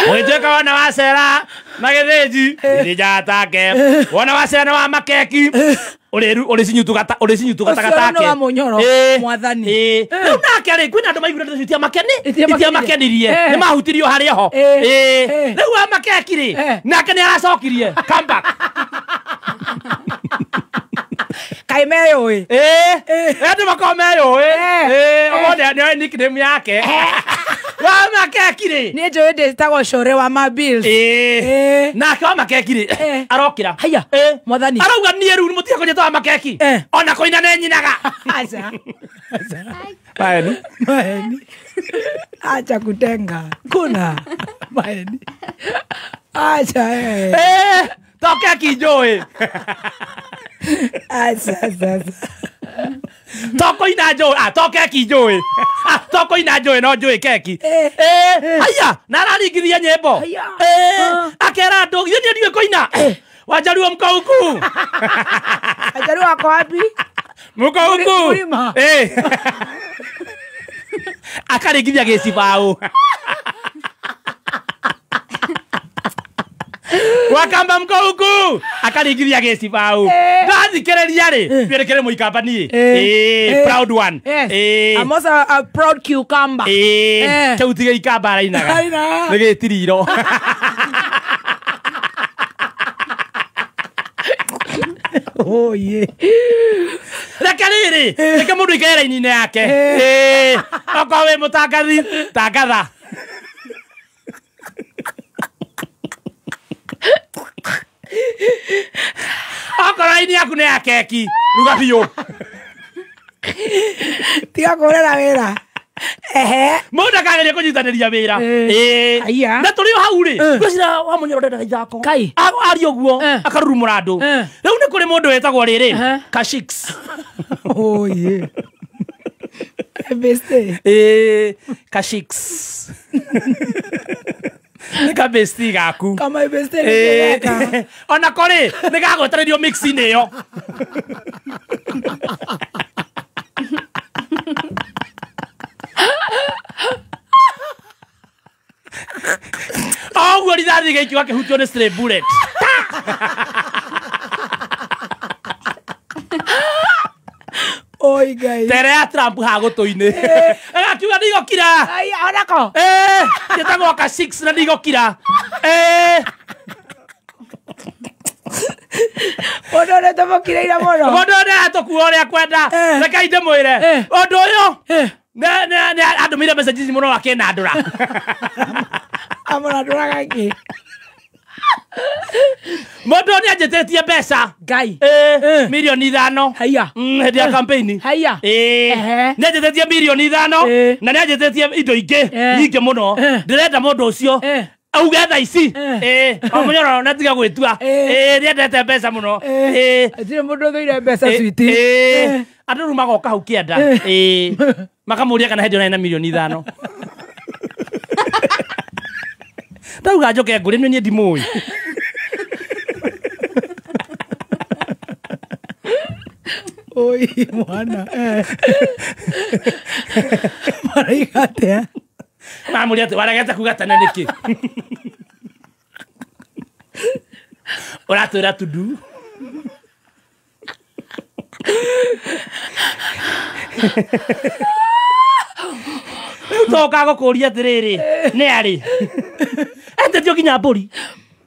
Ũgĩtuĩka wona wacera na gĩthĩnji gĩthĩnja take. Wona wacera na wa makeki ũrĩcinyutu gatagatake. Ũcio nĩ wa Munyoro mwathani. Rĩu nake rĩ kwĩna andũ maiguire ndeto icio itiamakenirie nĩ mahutirio harĩa ho. Rĩu wa makeki rĩ nake nĩ aracokirie come back. Kaĩ meyũĩ. Andũ makoragwo meyũĩ. Ũmũthĩ nĩoĩ nickname yake. Wa makeki rĩ. Niĩ njũĩ ndĩtagwo Core wa ma bills. Nake wa makeki rĩ arokĩra. Haiya. Mwathani. Arauga niĩ rĩu mũtige kũnjĩta wa makeki. Ona kũina nĩ nyinaga. Aca. Maeni. Maeni. Acha kutenga. Kuna. Maeni. Acha. To keki njũĩ. Aca aca. To kũina njũĩ. To keki njũĩ. To kũina njũĩ no njũĩ keki. Haiya na araringithia nyĩmbo. Akera andũ githĩ niĩ ndiũĩ kũina. Wajaruo mko huku. Wajaruo wako wapi? Mko huku. Akaringithia gĩcibaũ. Wakamba mko huku. Akaringithia gĩcibaũ. Ndathikĩrĩria rĩ twĩrĩkĩre mũikamba niĩ. Proud one. I'm also a proud cucumber. Kĩu ti gĩikamba arainaga. Nĩ gĩtiriro. Oh yeah. Reke rĩrĩ reke mũndũ aikare raini-inĩ yake. Okorwo wĩ mũtangathi tangatha. Okorwo raini yaku nĩ ya keki ruga biũ. Tiga kũrera wĩra. Mũndũ akageria kũnyitanĩria wĩra. Na tũrĩ o hau rĩ ngwĩciria wa Munyoro ndendaga ithako. Aria ũguo akarurumũra andũ. Rĩu nĩ kũrĩ mũndũ wĩtagwo rĩrĩ Kashix. Oh yeah. Beste. Kashix. Nĩ kabesti gaku. Kama beste nĩ gaka. Ona ko rĩ nĩ gagwetererio mix-inĩ ĩyo. Ũguo rithathi gĩikio akĩhutio nĩ stray bullet. Oi Ngai. Tere ya Trump ha gũtũ-inĩ. Agakiuga ndigokira. Onako. Njĩtagwo ka 6 na ndigokira. Mũndũ ũrĩa tũmũkirĩire mũno. Mũndũ ũrĩa atũkua ũrĩa kwenda. Rekei ndĩmwĩre. Ũndũ ũyũ nĩ andũmĩire message mũno akĩnandũra. Amũnandũraga kĩ? Mũndũ nĩ anjĩtĩtie mbeca. Ngai. Mirioni 5. Haiya. Hĩndĩ ya campaign. Haiya. Nĩ anjĩtĩtie mirioni 5 na nĩ anjĩtĩtie indo ingĩ nyingĩ mũno. Ndĩrenda mũndũ ũcio auge thaa ici. O Munyoro na tiga gwĩtua. Nĩendete mbeca mũno. Hatirĩ mũndũ ũthũire mbeca sweetie. Andũ rĩu magoka hau kĩanda. Makamũria kana hĩndĩ ĩyo na mirioni 5. Ndauga njoke ngũrĩ niĩ ndimũĩ. Oi mwana. Maraiga atĩa? Mamũria atĩ waregete kuga tene nĩkĩ? Ũratwĩra tundu. Rĩu toka gũkũria atĩrĩrĩ nĩ arĩ etĩtio nginya mbũri.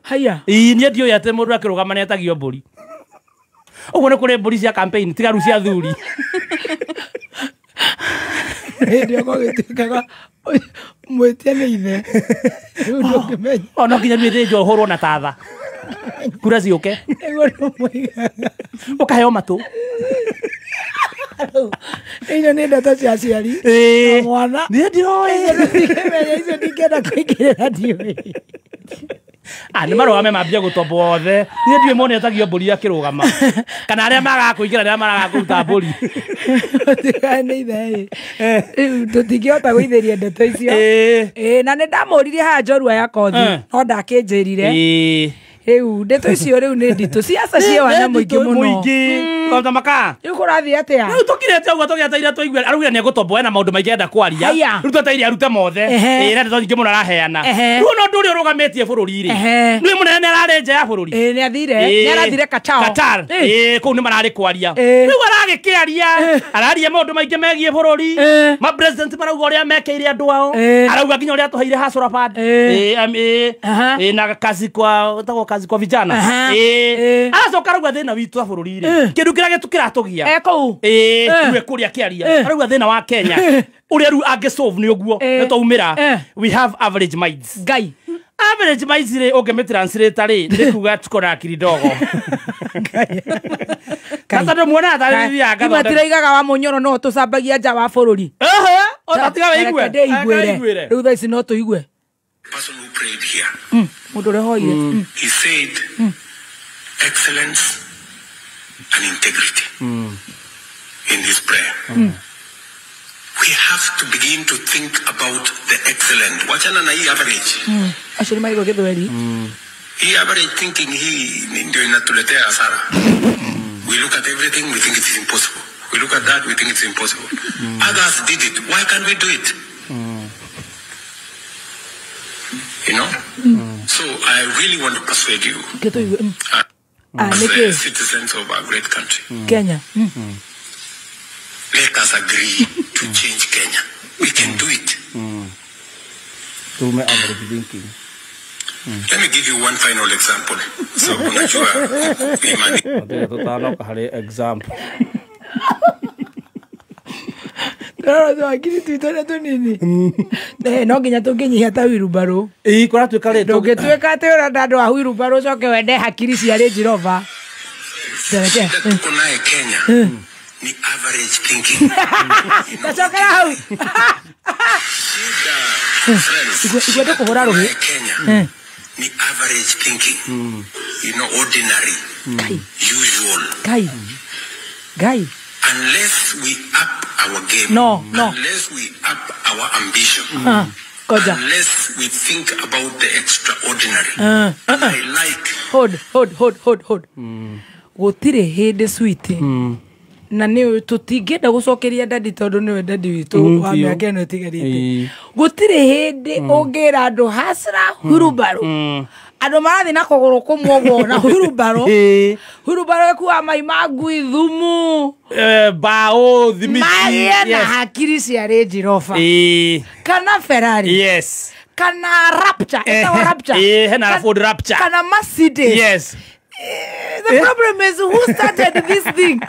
Haiya. Ĩĩ niĩ ndiũĩ atĩ mũndũ akĩrũgama nĩ etagio mbũri. Ũguo nĩ kũrĩ mbũri cia campaign tiga rĩu cia thuri. Hĩndĩ ĩyo gũgĩtuĩkaga mwĩtia nĩ ithe. Rĩu ndũngĩmenya. O no nginya mĩthĩnjwo ũhũrwo na tatha. Kura ciũke. Nĩguo ndũmũigaga. Ũkaheo matũ. Icio nĩ ndeto cia aciari. Ĩĩ. Na mwana. Niĩ ndiroĩ. Icio ndingĩmenya, icio ndingĩenda kũingĩrĩra ndiũĩ. Ah, nĩ marũgame mambie gũtombwo othe. Niĩ ndiũĩ mone etagio mbũri akĩrũgama. Kana arĩa magaga kũingĩra nĩ arĩa maraga kũruta mbũri. Tũtigane ithe ĩ. Rĩu tũtingĩhota gũithĩria ndeto icio. Ĩĩ, na nĩ ndamũririe haha njorua ya kothi, no ndakĩnjĩrire. Rĩu ndeto icio rĩu nĩ nditũ. Ciaca ciĩ wanya mũingĩ mũno. Mũingĩ. Tondũ maka. Rĩu kũrathiĩ atĩa? Rĩu tũkirĩte ũguo tũgĩetereire tũigue. Araugire nĩ egũtombwo ena maũndũ maingĩ enda kwaria. Haiya. Rĩu twetereire arute mothe. Ehe. Ĩĩ, na ndeto nyingĩ mũno araheana. Ehe. Rĩu ona ũndũ ũrĩa ũrũgamĩtie bũrũri rĩ. Ehe. Nĩ mũnene nĩ ararĩ nja ya bũrũri. Ĩĩ, nĩ athire. Nĩ arathire Qatar. Qatar. Ĩĩ. Ĩĩ, kũu nĩ mararĩ kwaria. Ĩĩ. Rĩu aragĩkĩaria. Araria maũndũ maingĩ megiĩ bũrũri. Ma president marauga ũrĩa mekĩire andũ ao. Arauga nginya ũrĩa atũheire Hustler Fund. Ĩĩ. Ĩĩ, ĩĩ. Ĩĩ, na kazi kwa ĩtagwo kazi kwa vijana. Ĩĩ. Aracoka arauga thĩna witũ wa bũrũri rĩ. Kĩndũ kĩrĩa gĩtũkĩratũgia. E kũu. Ĩĩ, rĩu ekũrĩa akĩaria. Arauga thĩna wa Kenya. Ũrĩa rĩu angĩsolve nĩ ũguo. Nĩ twaumĩra. We have average minds. Ngai. Average minds rĩ ũngĩmĩtranslate rĩ nĩ kuga tuko na akili ndogo. Na tondũ muonaga tarĩ thiaga Ima tiraigaga wa mũnyoro no tũcambagia nja wa bũrũri. Ehe, ona tiga wĩigue. Reke ndĩiguĩre. Rĩu thaa ici no tũigue. Person who prayed here. Mũndũ ũrĩa hoire. He said excellence and integrity in his prayer. We have to begin to think about the excellent. Wachana na hii average. Acio nĩ maigua gĩthweri. Hii average thinking hii ndio inatuletea hasara. We look at everything, we think it is impossible. We look at that, we think it's impossible. Others did it. Why can't we do it? You know? So I really want to persuade you Gĩtũigue. as nĩkĩ? the citizens of our great country. Kenya. Let us agree to change Kenya. We can do it. Tume average thinking. Let me give you one final example. So unajua imani. Tũtanoka harĩ example. Ndĩrora twakiri twitũ nĩ tũnini. No nginya tũngĩnyihia ta wheelbarrow. Ĩĩ, kũratuĩka rĩ Ndũngĩtuĩka atĩ ũrenda andũ a wheelbarrow ũcoke wende hakiri cia Range Rover. Tereke. Shida tuko naye Kenya ni average thinking. Tacokera hau. Shida friends. Igwe ndũkũhũra rũhĩ. Kenya ni average thinking. You know, ordinary. Kai. Usual. Kai. Ngai. Unless we up our game. No, no. Unless we up our ambition. Koja. Unless we think about the extraordinary. I like. Hold, hold, hold, hold, hold. Gũtirĩ hĩndĩ sweet. Na nĩ tũtingĩenda gũcokeria dadi tondũ nĩwe dadi witũ wa mĩaka ĩno ĩtigarĩte. Gũtirĩ hĩndĩ ũngĩra andũ hasra hurubarũ. Andũ marathiĩ na kũgũrũ kũmwe ũguo na hurubarũ. Hurubarũ ĩkuaga mai ma ngui thumu. Bao thimiti. Magĩe na hakiri cia Range Rover. Kana Ferrari. Yes. Kana Rapture. Ĩtagwo Rapture. Hena Ford Rapture. Kana Mercedes. Yes. The problem is who started this thing?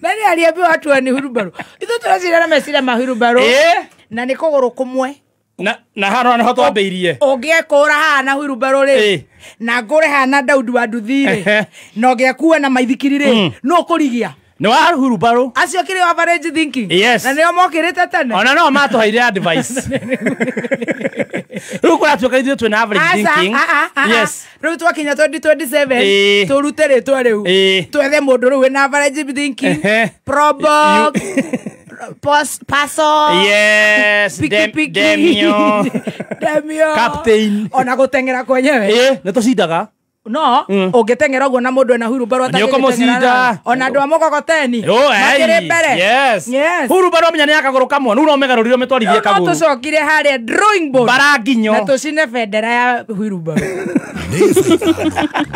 Nani aliambiwa watu ni hurubarũ? Ithuĩ tũreciria na meciria ma hurubarũ. Na nĩ kũgũrũ kũmwe. Na hano nĩho twambĩirie. Ũngĩekũra haha na hurubarũ rĩ, na ngũre haha na Daudi wa nduthi rĩ, na ũngĩakua na maithikiri rĩ, nũ ũkũrigia? Nĩ wa hurubarũ. Acio kĩrĩ average thinking. Yes. Na nĩo mokĩrĩte tene. Ona no matũheire advice. Rĩu kũratuĩka ithuĩ twĩna average thinking. Yes. Rĩu twakinya 2027 tũrute rĩtwa rĩu. Twethe mũndũ rĩu wĩna average thinking. Probox. Paso. Yes. Piki piki. Demio. Demio. Captain. Ona gũteng'era kwenyewe. Nĩ tũcindaga. No, ũngĩteng'era ũguo na mũndũ ena hurubarũ Nĩũkũmũcinda. Ona andũ a mũgogoteni. Makĩrĩ mbere. Yes. Yes. Hurubarũ amenya nĩ ya kagũrũ kamwe. Rĩu no ũmĩgarũrire ũmĩtwarithie kagũrũ. No tũcokire harĩa drawing board. Bara nginyo. Na tũcine bendera ya hurubarũ.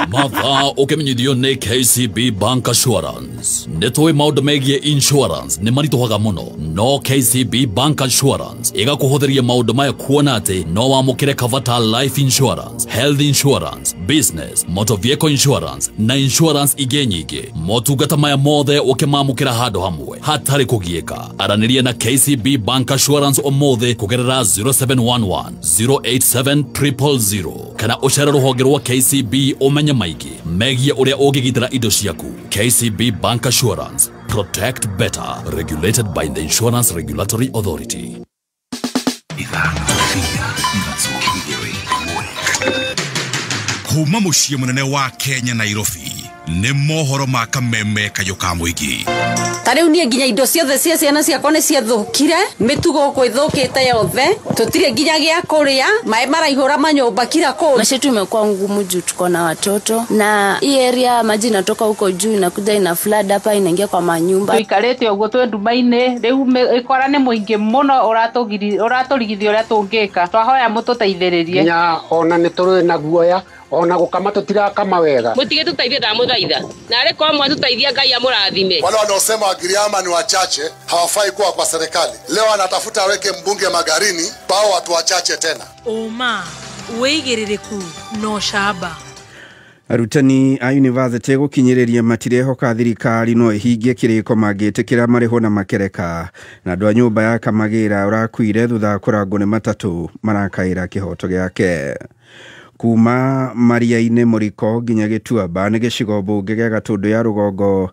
Mathaa ũkĩmenyithio nĩ KCB Bank Assurance. Nĩ tũĩ maũndũ megiĩ insurance nĩ maritũhaga mũno, no KCB Bank Assurance ĩgakũhũthĩria maũndũ maya kuona atĩ no wamũkĩre cover ta life insurance, health insurance, business business, motor vehicle insurance na insurance ingĩ nyingĩ. Motungata maya mothe ũkĩmamũkĩra handũ hamwe hatarĩ kũgiĩka. Aranĩria na KCB Bank Assurance ũmũthĩ kũgerera 0711 087 000 kana ũcere rũhonge rwa KCB ũmenye maingĩ megiĩ ũrĩa ũngĩgitĩra indo ciaku. KCB Bank Assurance, protect better, regulated by the Insurance Regulatory Authority. Kuma muciĩ mũnene wa Kenya Nairobi nĩ mohoro ma kameme kayũ ka mũingĩ. Ta rĩu niĩ nginya indo ciothe cia ciana ciakwa nĩ ciathũkire, mĩtugo gũkũ ĩthũkĩte yothe, tũtirĩ nginya gĩa kũrĩa, maĩ maraihũra manyũmba kila kũndũ. Maisha yetu imekuwa ngumu juu tuko na watoto na hii area maji inatoka huko juu inakuja ina flood hapa inaingia kwa manyumba. Tuikarĩte ũguo twĩ nduma-inĩ rĩu ĩkora nĩ mũingĩ mũno ũratũrigithia ũrĩa tũngĩka, twahoya mũtũteithĩrĩrie. Nginya ona nĩ tũrĩ na guoya ona gukama tutirakama wega. Mutige tutaithie ndamuthaitha na arĩ kwa mwatutaithia Ngai amurathime. Wale wanaosema Wagiriama ni wachache hawafai kuwa kwa serikali, leo anatafuta aweke mbunge Magarini bao watu wachache tena. Uma wĩigĩrĩrĩku no camba. Arutani a university gũkinyĩrĩria matirehoka thirikari no ĩhingie kĩrĩko mangĩtĩkĩra marĩhwo na makereka. Na andũ a nyũmba ya Kamagĩra ũrakuire thutha wa kũrangwo nĩ matatũ marakaĩra kĩhoto gĩake. Kuma Maria-inĩ Mũriko nginya Gĩtuamba nĩ gĩcigo mbunge gĩa Gatũndũ ya rũgongo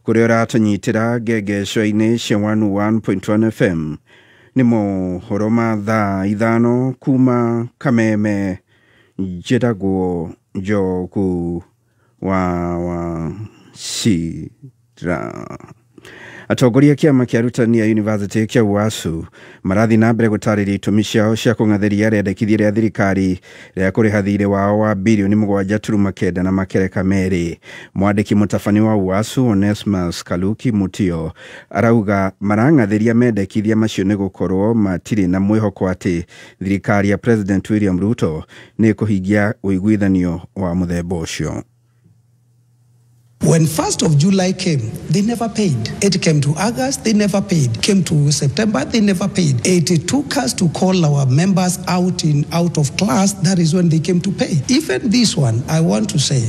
kũrĩa ũratũnyitĩra ngengeco-inĩ cia 101.1 FM. Nĩ mohoro ma thaa 5 kuma Kameme. Njĩtagwo Njogu wa Wachira. Atongoria kĩama kĩa arutani a university kĩa UASU marathiĩ na mbere gũtarĩria itũmi ciao cia kũng'athĩria rĩendekithia rĩa thirikari rĩa kũrĩha thirĩ wao wa birioni 7.9 na makereka 2. Mwandĩki mũtabani wa UASU Onesmus Kaluki Mutio arauga marang'athĩria mendekithia macio nĩ gũkorwo matirĩ na mwĩhoko atĩ thirikari ya President William Ruto nĩ ĩkũhingia ũiguithanio wa mũthemba ũcio. When 1st of July came, they never paid. It came to August, they never paid. Came to September, they never paid. It took us to call our members out of class. That is when they came to pay. Even this one, I want to say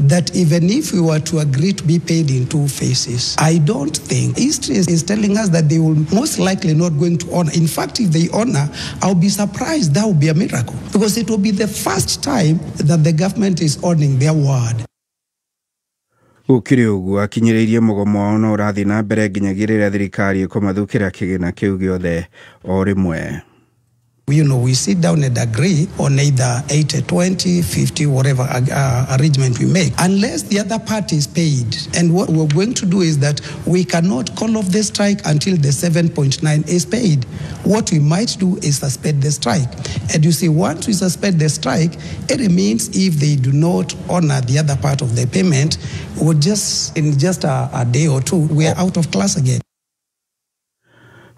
that even if we were to agree to be paid in 2 phases, I don't think history is telling us that they will most likely not going to honor. In fact, if they honor, I'll be surprised. That will be a miracle, because it will be the first time that the government is honoring their word. Gũkĩrĩ ũguo akinyĩrĩirie mũgomo wao no ũrathiĩ na mbere nginyagia rĩrĩa thirikari ĩkũmathukĩra kĩgĩna kĩu gĩothe o rĩmwe. You know, we sit down and agree on either 80, 20, 50, whatever arrangement we make, unless the other party is paid. And what we're going to do is that we cannot call off the strike until the 7.9 is paid. What we might do is suspend the strike. And you see, once we suspend the strike, it means if they do not honor the other part of the payment, we'll just, in just a day or two, we are out of class again.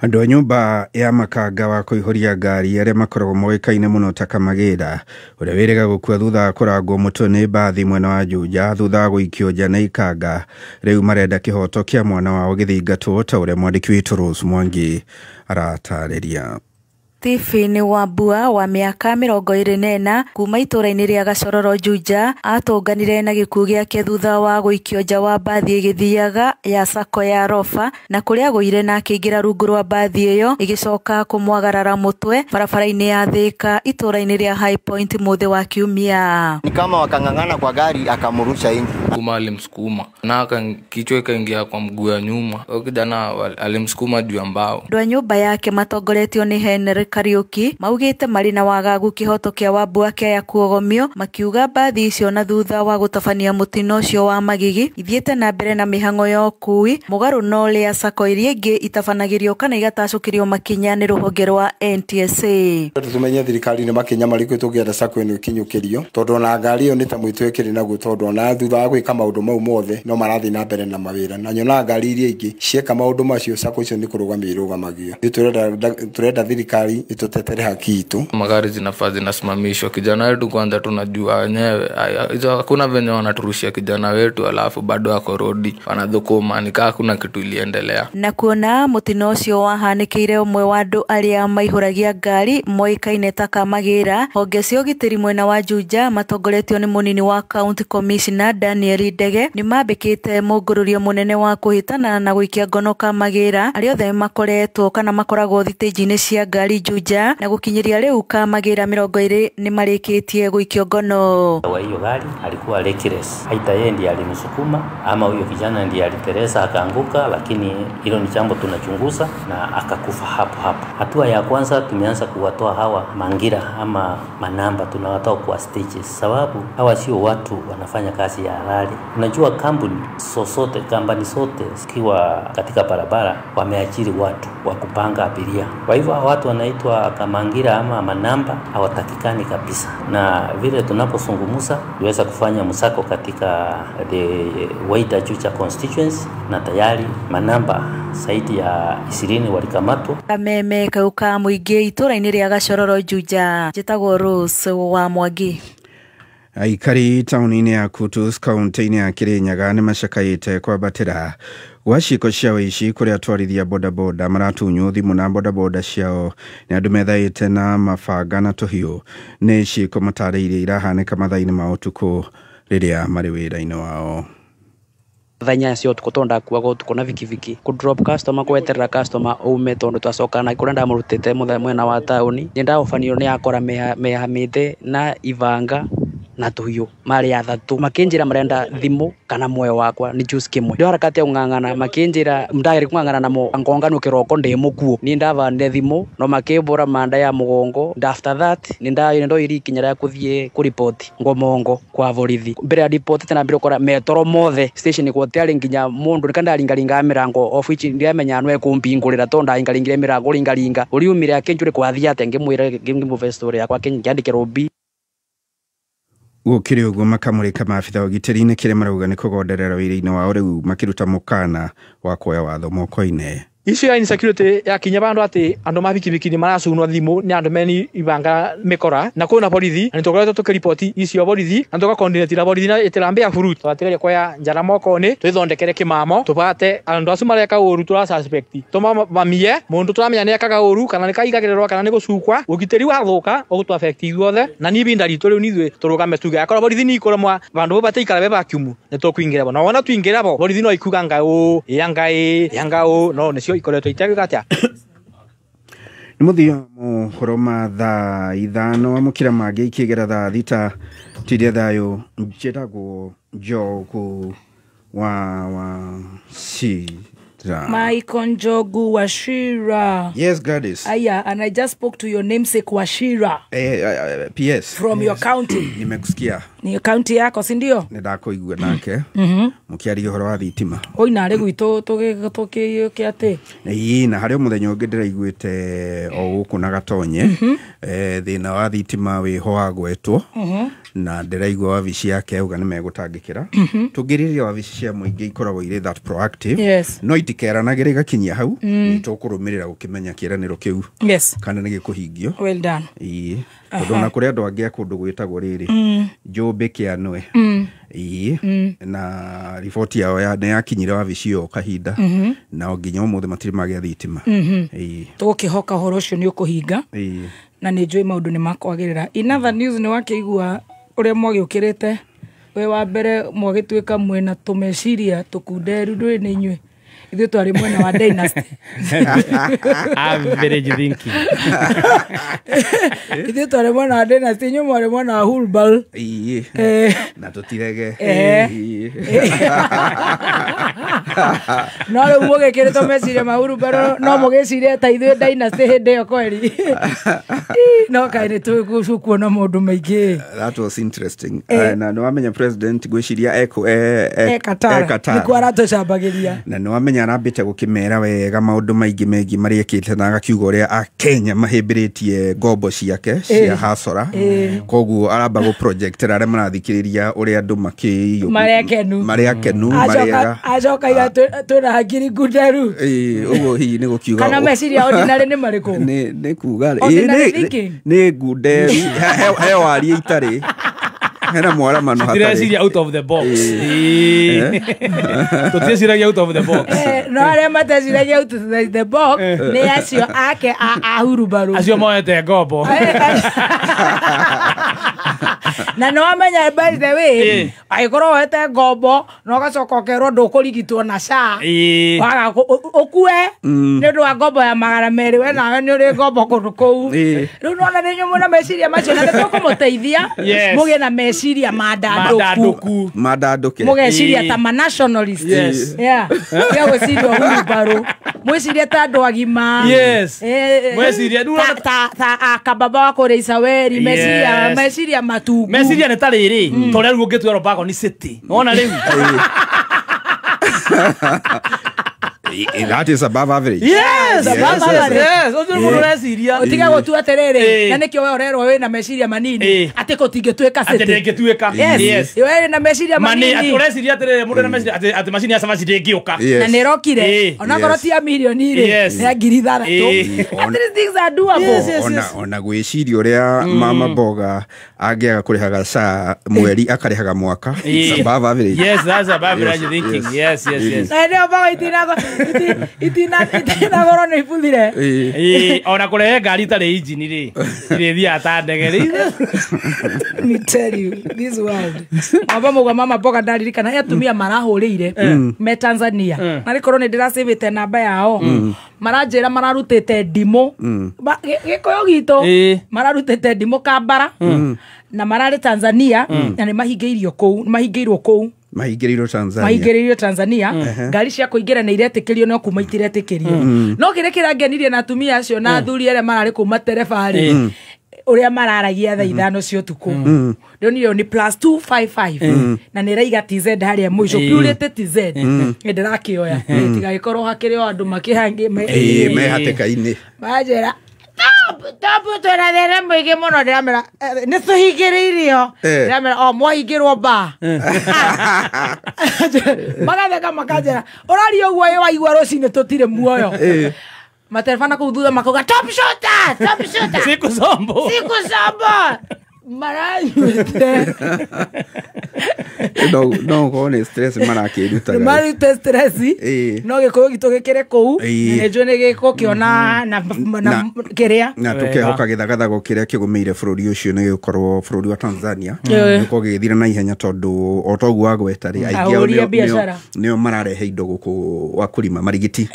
Andũ a nyũmba ya makanga wa kũihũria ngari arĩa makoragwo moĩkaine mũno ta Kamagĩra ũrĩa wĩrĩga gũkua thutha wa kũrangwo mũtwe nĩ mbathi mwena wa Juja thutha wa gũikio nja nĩ ikanga rĩu marenda kĩhoto kĩa mwana wao gĩthingatwo ta ũrĩa mwandĩki witũ Rose Mwangi aratarĩria. Stephen Wambua wa mĩaka 24 kuma itũũra-inĩ rĩa Gacororo Juja atũnganire na gĩkuũ gĩake thutha wa gũikio nja wa mbathi ĩgĩthiaga ya sacco ya Rofa na kũrĩa agũire na akĩingĩra rungu rwa mbathi ĩyo ĩgĩcoka kũmwagarara mũtwe barabara-inĩ ya Thika itũũra-inĩ rĩa High Point mũthĩ wa Kiumia. Ni kama wakang'ang'ana kwa gari akamrusha nje. Kuma alimsukuma na kichwa ikaingia kwa mguu ya nyuma. Huyo kijana alimsukuma juu ya mbao. Andũ a nyũmba yake matongoretio nĩ Henry Kariuki maugĩte marĩ na wagagu kĩhoto kĩa Wambua kĩaya kuogomio makiuga mbathi icio na thutha wa gũtabania mũtino ũcio wa magigi ithiĩte na mbere na mĩhang'o ya ũkui mũgarũ na ũrĩa sacco iria ingĩ itabanagĩrio kana igatacũkĩrio makinya nĩ rũhonge rwa NTSA. Tumenye thirikari nĩ makinya marĩkũ tũngĩenda sacco ĩno ĩkinyũkĩrio tondũ ona ngari ĩyo nĩ ta mwĩtũ ĩkĩrĩ naguo tondũ ona thutha wa gwĩka maũndũ mau mothe no marathiĩ na mbere na mawĩra na nyonaga ngari iria ingĩ cieka maũndũ macio sacco icio nĩ kũrũgamio irũgamagio. Ithuĩ tũrenda thirikari Nĩ tũtetere haki itũ. Magari zinafaa zinasimamishwa. Kijana wetu kwanza tunajua wenyewe hizo, hakuna venye wanaturushia kijana wetu alafu bado ako rodi wanadhukuma, nikaa hakuna kitu iliendelea. Na kuona mutino ucio wahanĩkĩire ũmwe wa andũ arĩa maihũragia ngari moĩkaine ta Kamagĩra, honge cia ũgitĩri mwena wa Juja matongoretio nĩ mũnini wa county commissioner Daniel Ndege nĩmambĩkĩte mũngũrũrio mũnene wa kũhĩtana na gũikia ngono Kamagĩra arĩa othe makoretwo kana makoragwo thitĩnji-inĩ cia ngari Juja, na gũkinyĩria rĩu Kamagĩra 20 nĩmarĩkĩtie gũikio ngono. Wa hiyo gari alikuwa reckless, aidha yeye ndiye alimsukuma ama huyo kijana ndiye aliteresa akaanguka, lakini hilo ni jambo tunachunguza, na akakufa hapo hapo. Hatua ya kwanza tumeanza kuwatoa hawa mangira ama manamba, tunawatoa kwa stages, sababu hawa sio watu wanafanya kazi ya halali. Unajua kampuni sosote, kampani sote zikiwa katika barabara wameajiri watu wa kupanga abiria. Kwa hivyo hawa watu wanaitwa kamangira ama manamba hawatakikani kabisa, na vile tunapozungumza tuweza kufanya msako katika the Waida Juja constituency na tayari manamba zaidi ya 20 walikamatwa. Kameme kauka mũingĩ itũra-inĩ rĩa Gachororo Juja, njĩtagwo Rose wa Mwangi. Aikari taũni-inĩ ya Kutus kaunti-inĩ ya Kirinyaga nĩ macakaĩte kwambatĩra gwa ciĩko cia ũici kũrĩa atwarithia bodaboda maratunywo thimũ na bodaboda ciao nĩ andũ methaĩte na mabanga na tũhiũ. Nĩ ciĩko matarĩirie irahanĩka mathaa-inĩ ma ũtukũ rĩrĩa marĩ wĩra-inĩ wao. Thaa inyanya cia ũtukũ tondũ ndakuaga ũtukũ na bikibiki kũ drop customer kweterera customer ume tondũ twacoka na kũrĩa ndamũrutĩte mwena wa taũni nĩ ndaũbanirwo nĩ akora mehamĩte na ibanga na tũhiũ marĩ athatũ makĩnjĩra marenda thimũ kana muoyo wakwa nĩ juice kĩmwe ndio harakati ya kũng'ang'ana makĩnjĩra ndagĩrĩ kũng'ang'ana namo ngonganwo kĩroko ndĩ mũkuo niĩ ndabandire thimũ no makĩmbũra manda ya mũgongo. After that nĩ ndoire ikinya rĩa kũthiĩ kũripoti ngomongo kwa borithi mbere ya ripoti tena mbere ũkora metoro mothe station gũtiarĩ nginya mũndũ nĩka ndaringaringaga mĩrango of which ndiamenya nũ ekũmbingũrĩra tondũ ndaringaringire mĩrango ringaringa ũriumire akĩnjũria kwathiĩ atĩa ngĩmwĩra ngĩmũve story yakwa ngĩandĩkĩra OB. Gũkĩrĩ ũguo makamũrĩka maabitha wa ũgitĩri-inĩ kĩrĩa marauga nĩ kũgonderera wĩra-inĩ wao rĩu makĩruta mũkana wa kuoya watho moko-inĩ. Issue ya insecurity yakinya bandu ati andu ma bikibiki ni maracunwo thimu ni andu meni ibanga mikora na kwina borithi na nitukoretwo tukiripoti icio borithi na tugacoordinate na borithi na itirambe ya fruit twatigaria kuoya njara moko-ini twithondekere kimamo tubate andu acu mareka uru tura suspect tumamamie mundu turamenya ni ekaga uru kana ni kaigagĩrĩrwo kana ni gucukwa ugitiri wathuka ugutu affect ithuothe na ni ibinda ritu riu nithuĩ turugame tuge akorwo borithi ni ikuremwa bandu bate ikara be vacuum ni tukuingira bo na wona tuingira bo borithi no ikuga ngau yangai yangau no nicio ikoretwo itegwĩka. Nĩ mũthia mohoro ma thaa 5 amũkĩra mangĩ ikĩgera thaa 6 tiria thayũ. Njĩtagwo Njogu wa Wachira. Michael Njogu Wachira. Yes, Gladys. Aya, and I just spoke to your namesake Wachira. PS. From your county. Nimekusikia. Ni county yako, si ndio? Nĩndakũigua nake. Mũkĩaria ũhoro wa thitima. Oi narĩ gwitũ tũgĩũke atĩ. Ĩĩ, na harĩ o mũthenya ũngĩ ndĩraiguĩte o gũkũ na Gatonye. Thĩna wa thitima wĩho wagwetwo. Na ndĩraigua wabici yake auga nĩ megũtangĩkĩra. Tũngĩrĩria wabici cia mũingĩ ikoragwo irĩ that proactive. Yes. No itikeranagĩra igakinyia hau. Nĩ tũkũrũmĩrĩra gũkĩmenya kĩĩranĩro kĩu. Yes. Kana nĩ gĩkũhingio. Well done. Ĩĩ. Tondũ ona kũrĩ andũ angĩ a kũndũ gwĩtagwo rĩrĩ. Njũmbĩ Kĩanwe. Ĩĩ. Na riboti yao nĩ yakinyire wabici ĩyo kahinda. Na nginya ũmũthĩ matirĩ magĩa thitima. Ĩĩ. Tũgũkĩhoka ũhoro ũcio nĩ ũkũhinga. Ĩĩ. Na nĩ njũĩ maũndũ nĩ makwagĩrĩra. In other news nĩ wakĩigua ũrĩa mwagĩũkĩrĩte we wa mbere mwagĩtuĩka mwena tũmeciria tũkunderu ndũĩ nĩ inyuĩ ithuĩ twarĩ mwena wa dynasty. Average thinking. Ithuĩ twarĩ mwena wa dynasty inyuĩ mwarĩ mwena wa Hulbal. Ĩĩ. Na tũtirege. No rĩu mũgĩkĩrĩtwo meciria ma Hulbal no mũgĩcirie ta ithuĩ dynasty hĩndĩ ĩyo kweri. No kaĩ nĩ tũkuona maũndũ maingĩ. That was interesting. Na nĩ wamenya president gwĩciria eko Qatar. Nĩkuo aratũcambagĩria. Na nĩ wamenya arambĩte gũkĩmera wega maũndũ maingĩ megiĩ marĩa ekĩte na agakiuga ũrĩa akenya mahĩmbĩrĩtie ngombo ciake cia hasora. Koguo aramba gũ projectera arĩa marathikĩrĩria ũrĩa andũ makĩ marĩ akenu marĩega. Acoka iga twĩna hakiri ngunderu. Ũguo hihi nĩ gũkiuga kana meciria ordinary nĩ marĩkũ? Nĩ kuga nĩ ngunderu he warie itarĩ hena mwaramano hatarĩ. Tutireciria out of the box. Tutireciria out of the box. No arĩa mateciragia out of the box nĩ acio ake a hurubaru. Acio moete ngombo. Na no amenya by the way angĩkorwo woete ngombo na ũgacoka ũkerwo ndũkũrigitwo na SHA waga ũkue nĩ ũndũ wa ngombo ya 200 we nawe nĩ ũrĩ ngombo kũndũ kũu. Rĩu nona nĩ inyuĩ mwĩna meciria macio na nĩ tũkũmũteithia mũgĩe na meciria mandandũku mandandũke mũgeciria ta ma nationalist. Yeah, ya gwĩciria hurubaru mwĩcirie ta andũ agima. Mwĩcirie ta akababa wa kũrĩa Isaweri meciria matugu meciria nĩ ta rĩrĩ ta ũrĩa rĩu ũngĩtua Robago nĩ city wona rĩu. That is above average. Yes, above average. Yes, ũcio mũndũ ũreciria. Ũtiga gũtua atĩrĩrĩ, na nĩkĩo we ũrerwo wĩna meciria manini atĩ gũtingĩtuĩka city. Atĩ ndĩngĩtuĩka. Yes. We wĩna meciria manini. Atĩ ũreciria atĩrĩrĩ mũndũ ena meciria atĩ macini ya cabaci ndĩngĩũka. Na nĩ ĩrokire. Onakorwo ti ya mirioni rĩ, nĩ ya 6,000. At least things are doable. Ona gwĩciria ũrĩa mama mboga angĩaga kũrĩhaga SHA mweri akarĩhaga mwaka. It's above average. Yes, that's above average thinking. Yes, yes, yes. Na nĩyo mboga itinagoro nĩ ibuthire. Ona kũrehe ngari itarĩ injini rĩ irĩthiaga ta ndege rĩ. Let me tell you this world. Mama mauga mama mboga ndaririkana he atumia marahũrĩire me Tanzania na rĩkorwo nĩ ndĩracĩvĩte namba yao maranjĩra mararutĩte ndimũ gĩkũyũ gitũ mararutĩte ndimũ Kambara na mararĩ Tanzania na nĩ mahingĩirio kũu mahingĩirwo kũu mahingĩrĩirwo Tanzania mahingĩrĩirwo Tanzania. Ngari cia kũingĩra nĩ iretĩkĩrio no kuma itiretĩkĩrio. No kĩrĩa kĩrangenirie na atumia acio na athuri arĩa mararĩ kũu matereba-rĩ ũrĩa mararagia thaa 5 cia ũtukũ ndonire nĩ +255 na nĩ ĩraiga TZ harĩa mũico purity TZ nĩ ndĩrakĩoya tigagĩkorwo hakĩrĩ o andũ makĩhangĩ me hatĩka-inĩ manjĩra tabu twĩna thĩna mũingĩ mũno ndĩramera nĩ tũhingĩrĩirio ndĩramera o mwahingĩrwo ba magatheka makanjĩra ũraria ũguo ĩ waigua rũcinĩ tũtirĩ muoyo. Matereba na kũu thutha makauga top shooter top shooter siku zombo siku zombo maranyuĩte. No ũkorwo nĩ stress marakĩrutaga marute stress no gĩkũyũ gitũ gĩkĩrĩ kũu na nĩnjũĩ nĩ gĩgũkĩona na kĩrĩa na tũkehoka gĩthagathago kĩrĩa kĩgũmĩire bũrũri ũcio nĩ gĩgũkorwo bũrũri wa Tanzania gĩkorwo gĩgĩthira na ihenya tondũ o toguo wagweta rĩ aingĩ ao nĩo mararehe indo gũkũ wa kũrima marigiti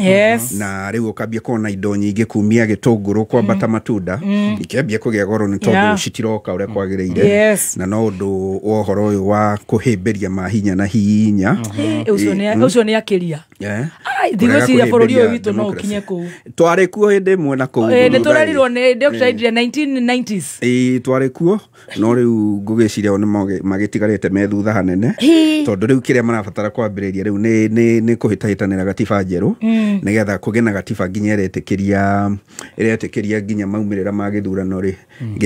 na rĩu ũkambia kuona indo nyingĩ kumia gĩtũngũrũ kwambata matunda ikĩambia kũgĩa goro nĩ tondũ citiroka ũrĩa kwagĩrĩire na no ũndũ wa ũhoro ũyũ wa kũhĩmbĩria mahinya na hinya ũcio nĩ akĩria ndigwĩciria bũrũri ũyũ witũ no ũkinye kũu. Twarĩ kuo hĩndĩ ĩmwe na kũu nĩ tũrerirwo nĩ Dr. 1990s twarĩ kuo no rĩu ngũgĩciria nĩ magĩtigarĩte me thutha hanene tondũ rĩu kĩrĩa marabatara kwambĩrĩria rĩu nĩ kũhĩtahĩtanĩra gatiba njerũ nĩgetha kũgĩe na gatiba nginya ĩretĩkĩria nginya maumĩrĩra ma gĩthurano rĩ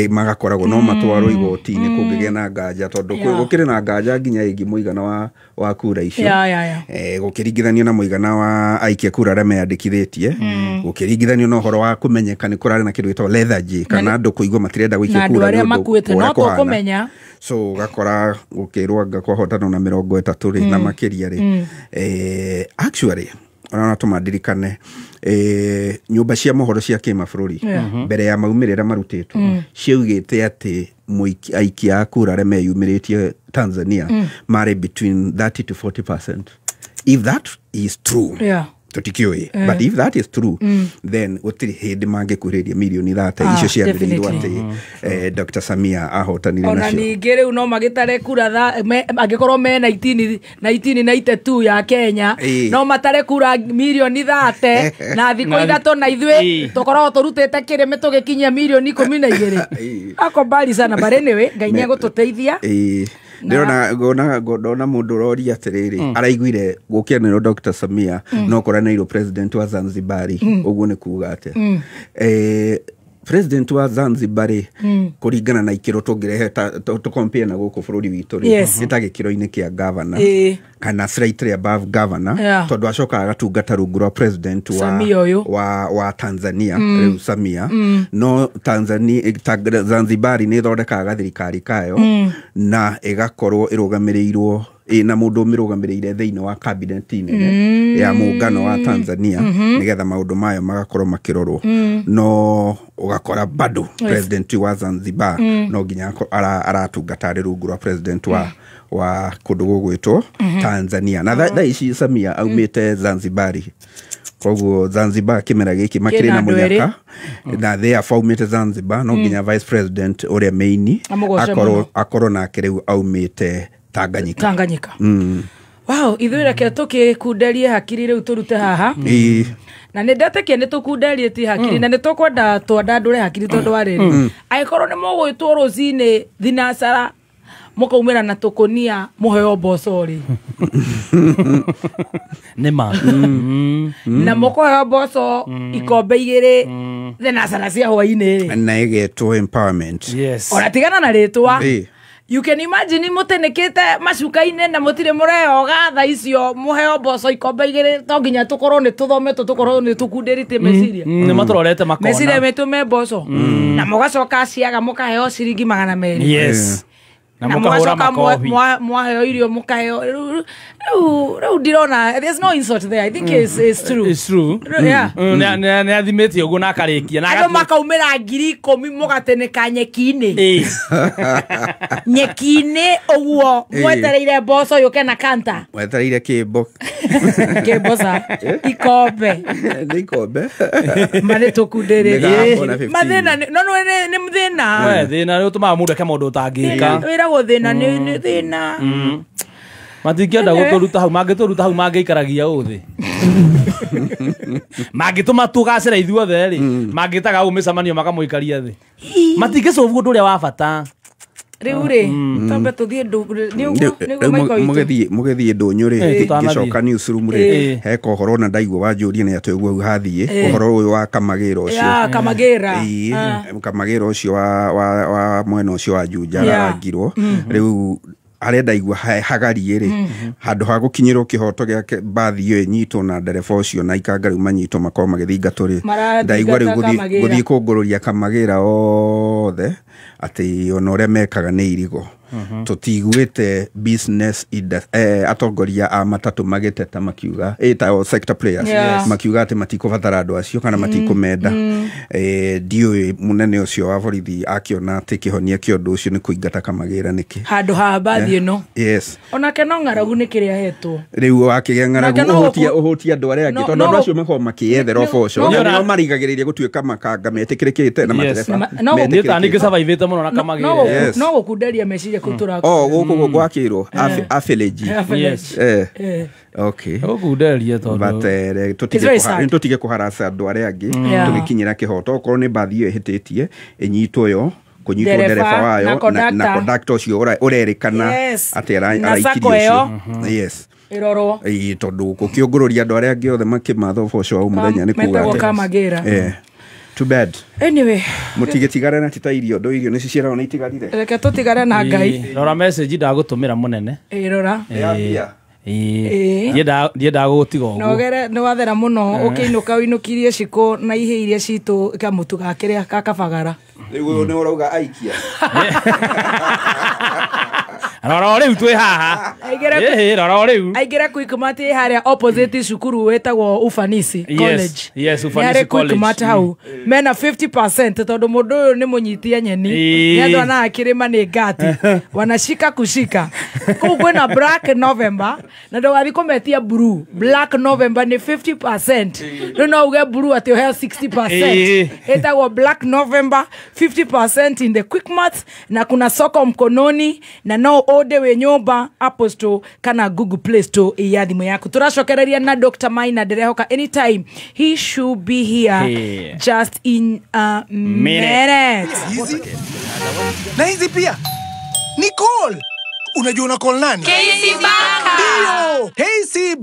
magakoragwo no matwarwo igoti-inĩ kũngĩgĩa na nganja tondũ gũkĩrĩ na nganja nginya ĩngĩ mũigana wa kura icio gũkĩringithanio na mũigana wa aikia kura arĩa meyandĩkithĩtie gũkĩringithanio na ũhoro wa kũmenyeka nĩ kũrarĩ na kĩndũ gĩtagwo lethargy kana andũ kũigua matirenda gũikia kura na andũ arĩa makuĩte no tũkũmenya so ũgakora gũkĩrwo anga kwahotana na 30 rĩ na makĩria rĩ actually ona tũma ndirikane nyũmba cia mohoro cia kĩmabũrũri mbere ya maumĩrĩra marutĩtwo ciaugĩte atĩ aikia a kura arĩa meyumĩrĩtie Tanzania marĩ between 30 to 40%. If that is true, tũtikĩũĩ, but if that is true, then gũtirĩ hĩndĩ mangĩkuhĩrĩria mirioni 30 icio ciambĩrĩirwo atĩ Dr. Samia ahotanire nacio. Ona ningĩ rĩu no magĩtare kura angĩkorwo me 1992 ya Kenya no matare kura mirioni 30 na thikũ 3 na ithuĩ tũkoragwo tũrutĩte kĩrĩmĩ tũgĩkinyia mirioni 12. Ako mbali sana, but anyway Ngai nĩ egũtũteithia. Ndĩrona ngona ndona mũndũ ũroria atĩrĩrĩ araiguire gũkĩanĩrwo Dr. Samia no koranĩirwo president wa Zanzibar ũguo nĩ kuga atĩa. President wa Zanzibar kũringana na ikĩro tũngĩrehe tũ compare na gũkũ bũrũri witũ rĩ nĩ ta gĩkĩro-inĩ kĩa governor kana slightly above governor tondũ acokaga agatungata rungu rwa president wa Tanzania rĩu Samia. No Tanzania Zanzibar nĩ ĩthondekaga thirikari kayo na ĩgakorwo ĩrũgamĩrĩirwo na mũndũ ũmĩrũgamĩrĩire thĩinĩ wa cabinet nene ya mũngano wa Tanzania nĩgetha maũndũ mayo magakorwo makĩrorwo. No ũgakora bado president wa Zanzibar no nginya aratungata arĩ rungu rwa president wa kũndũ gũgwĩtwo Tanzania. Na thaa ici Samia aumĩte Zanzibar. Koguo Zanzibar kĩmera gĩkĩ makĩrĩ na mũnyaka na therefore aumĩte Zanzibar no nginya vice president ũrĩa main akorwo nake rĩu aumĩte Tanganyika. Wow, ithuĩ reke tũkĩkunderie hakiri rĩu tũrute haha. Na nĩ ndetĩkia nĩ tũkunderie ti hakiri na nĩ tũkwenda twandandũre hakiri tondũ wa rĩrĩ. Angĩkorwo nĩ mũgwĩtwo rũcinĩ thinacara mũkaumĩra na tũkũnia mũheo mboco rĩ. Nĩ ma. Na mũkũheo mboco ikombe igĩrĩ thinacara cia hwaĩ-inĩ rĩ. Na ĩgetwo empowerment. Yes. Ona tigana na rĩtwa. You can imagine mutenikite macuka-inĩ na mũtirĩ mũreoga thaa icio mũheo mboco ikombe igĩrĩ to nginya tũkorwo nĩ tũthometwo tũkorwo nĩ tũkundĩrĩtie meciria. Nĩ matũrorete makona. Meciria maitũ me mboco. Na mũgacoka ciaga mũkaheo ciringi 200. Yes. Na mũkahũra makobi. Mwaheo irio mũkaheo rĩu ndirona there's no insult there. I think it's true. It's true. Yeah. Nĩ athimĩtie ũguo na akarĩkia. Andũ makaumĩra 10,000 mũgateneka nyeki-inĩ. Nyeki-inĩ ũguo mwetereire mboco yũke na kanta. Mwetereire kĩmbo. Kĩmboca. Ikombe. Nĩ ikombe. Ma nĩ tũkundĩrĩtie. Mathĩna no nĩ thĩna. We thĩna nĩ ũtũmaga mũndũ eke maũndũ ũtangĩka. Wĩragwo thĩna nĩ thĩna. Matingĩenda gũtũruta hau, mangĩtũruta hau mangĩikaragia ũthĩ. Mangĩtũma tũgacĩre ithuothe rĩ, mangĩtaga ũũ mĩcemanio makamũikaria thĩ. Matingĩcobu ũndũ ũrĩa wa bata. Rĩu rĩ, twambe tũthiĩ mũgĩthiĩ ndũnyũ rĩ, ngĩcoka newsroom rĩ, he kohoro na ndaigua wanjũria nĩ atĩ ũguo hathiĩ, ũhoro ũyũ wa Kamagĩra ũcio. Kamagĩra. Kamagĩra ũcio wa mwena ũcio wa Juja ararangirwo. Rĩu arĩa ndaigua hagarie rĩ, handũ ha gũkinyĩrwo kĩhoto gĩake mbathi ĩyo ĩnyitwo na ndereba ũcio na ikanga rĩu manyitwo makorwo magĩthingatwo rĩ, ndaigua rĩu gũthiĩ kũngũrũria Kamagĩra othe atĩ ona ũrĩa mekaga nĩ irigo. Tũtiguĩte business atongoria a matatũ magĩteta makiuga ta sector players makiuga atĩ matikũbatara andũ acio kana matikũmenda. Ndiũĩ mũnene ũcio wa borithi akĩona atĩ kĩhonia kĩa ũndũ ũcio nĩ kũingata Kamagĩra nĩkĩ handũ ha mbathi ĩno. Yes. Onake no ng'aragu nĩ kĩrĩa ahetwo. Rĩu wakĩgĩa ng'aragu ũhũtie andũ arĩa angĩ tondũ andũ acio makoragwo makĩyethera ũboco. Nĩo marigagĩrĩria gũtuĩka makanga metĩkĩrĩkĩte na matereba. Niĩ ta niĩ ngĩcavaivĩte mũno na Kamagĩra. No gũkunderia meciria kũu. Oh, gũkũ gwakĩrwo afeleji. Yes. Okay. Gũkunderia tondũ but tũtige kũharasa andũ arĩa angĩ tũgĩkinyĩra kĩhoto okorwo nĩ mbathi ĩyo ĩhĩtĩtie ĩnyitwo yo kũnyitwo ndereba wayo na conductor ũcio ũrerĩkana atĩ araikirie ũcio. Yes. Ĩrorwo. Tondũ gũkĩũngũrũria andũ arĩa angĩ othe makĩmatha ũboco wa mũthenya nĩ kuga atĩ Kamagĩra. Too bad. Anyway, mutigĩtigare na tita irio ndo irio nĩcio ciarao nĩ itigarire. Reke tũtigare na Ngai. Rora message ndagũtũmĩra mũnene. Rora. Ndiendaga gũgũtiga ũguo. Nogere nĩ wathera mũno ũkĩinũka ũinũkirie cikũ na ihĩ iria citũ kamũtu ga kĩrĩa ka kabagara. Rĩu ũyũ nĩ ũrauga aikia. Rora o rĩu twĩ haha. Rora o rĩu. Aingĩra Quickmart ĩ harĩa opposite cukuru wĩtagwo Ufanisi College. Yes, Ufanisi College. Quickmart hau. Mena 50% tondũ mũndũ ũyũ nĩ mũnyitia nyeni. Nĩ andũ ana akĩrĩma nĩ ngati. Wanashika kushika. Kũu kwĩna Black November na ndũgathiĩ kũmetia blue. Black November nĩ 50%. Rĩu no uge blue atĩ ũheo 60%. Ĩtagwo Black November 50% in the Quickmart na kuna soko mkononi na no ode we nyumba Apple Store kana Google Play Store ya thimu yaku. Turacokereria na Dr. Maina ndirehoka anytime he should be here just in a minute. Na hizi pia Nicole, Unajua una call nani? KC Banka. Ndio, KC.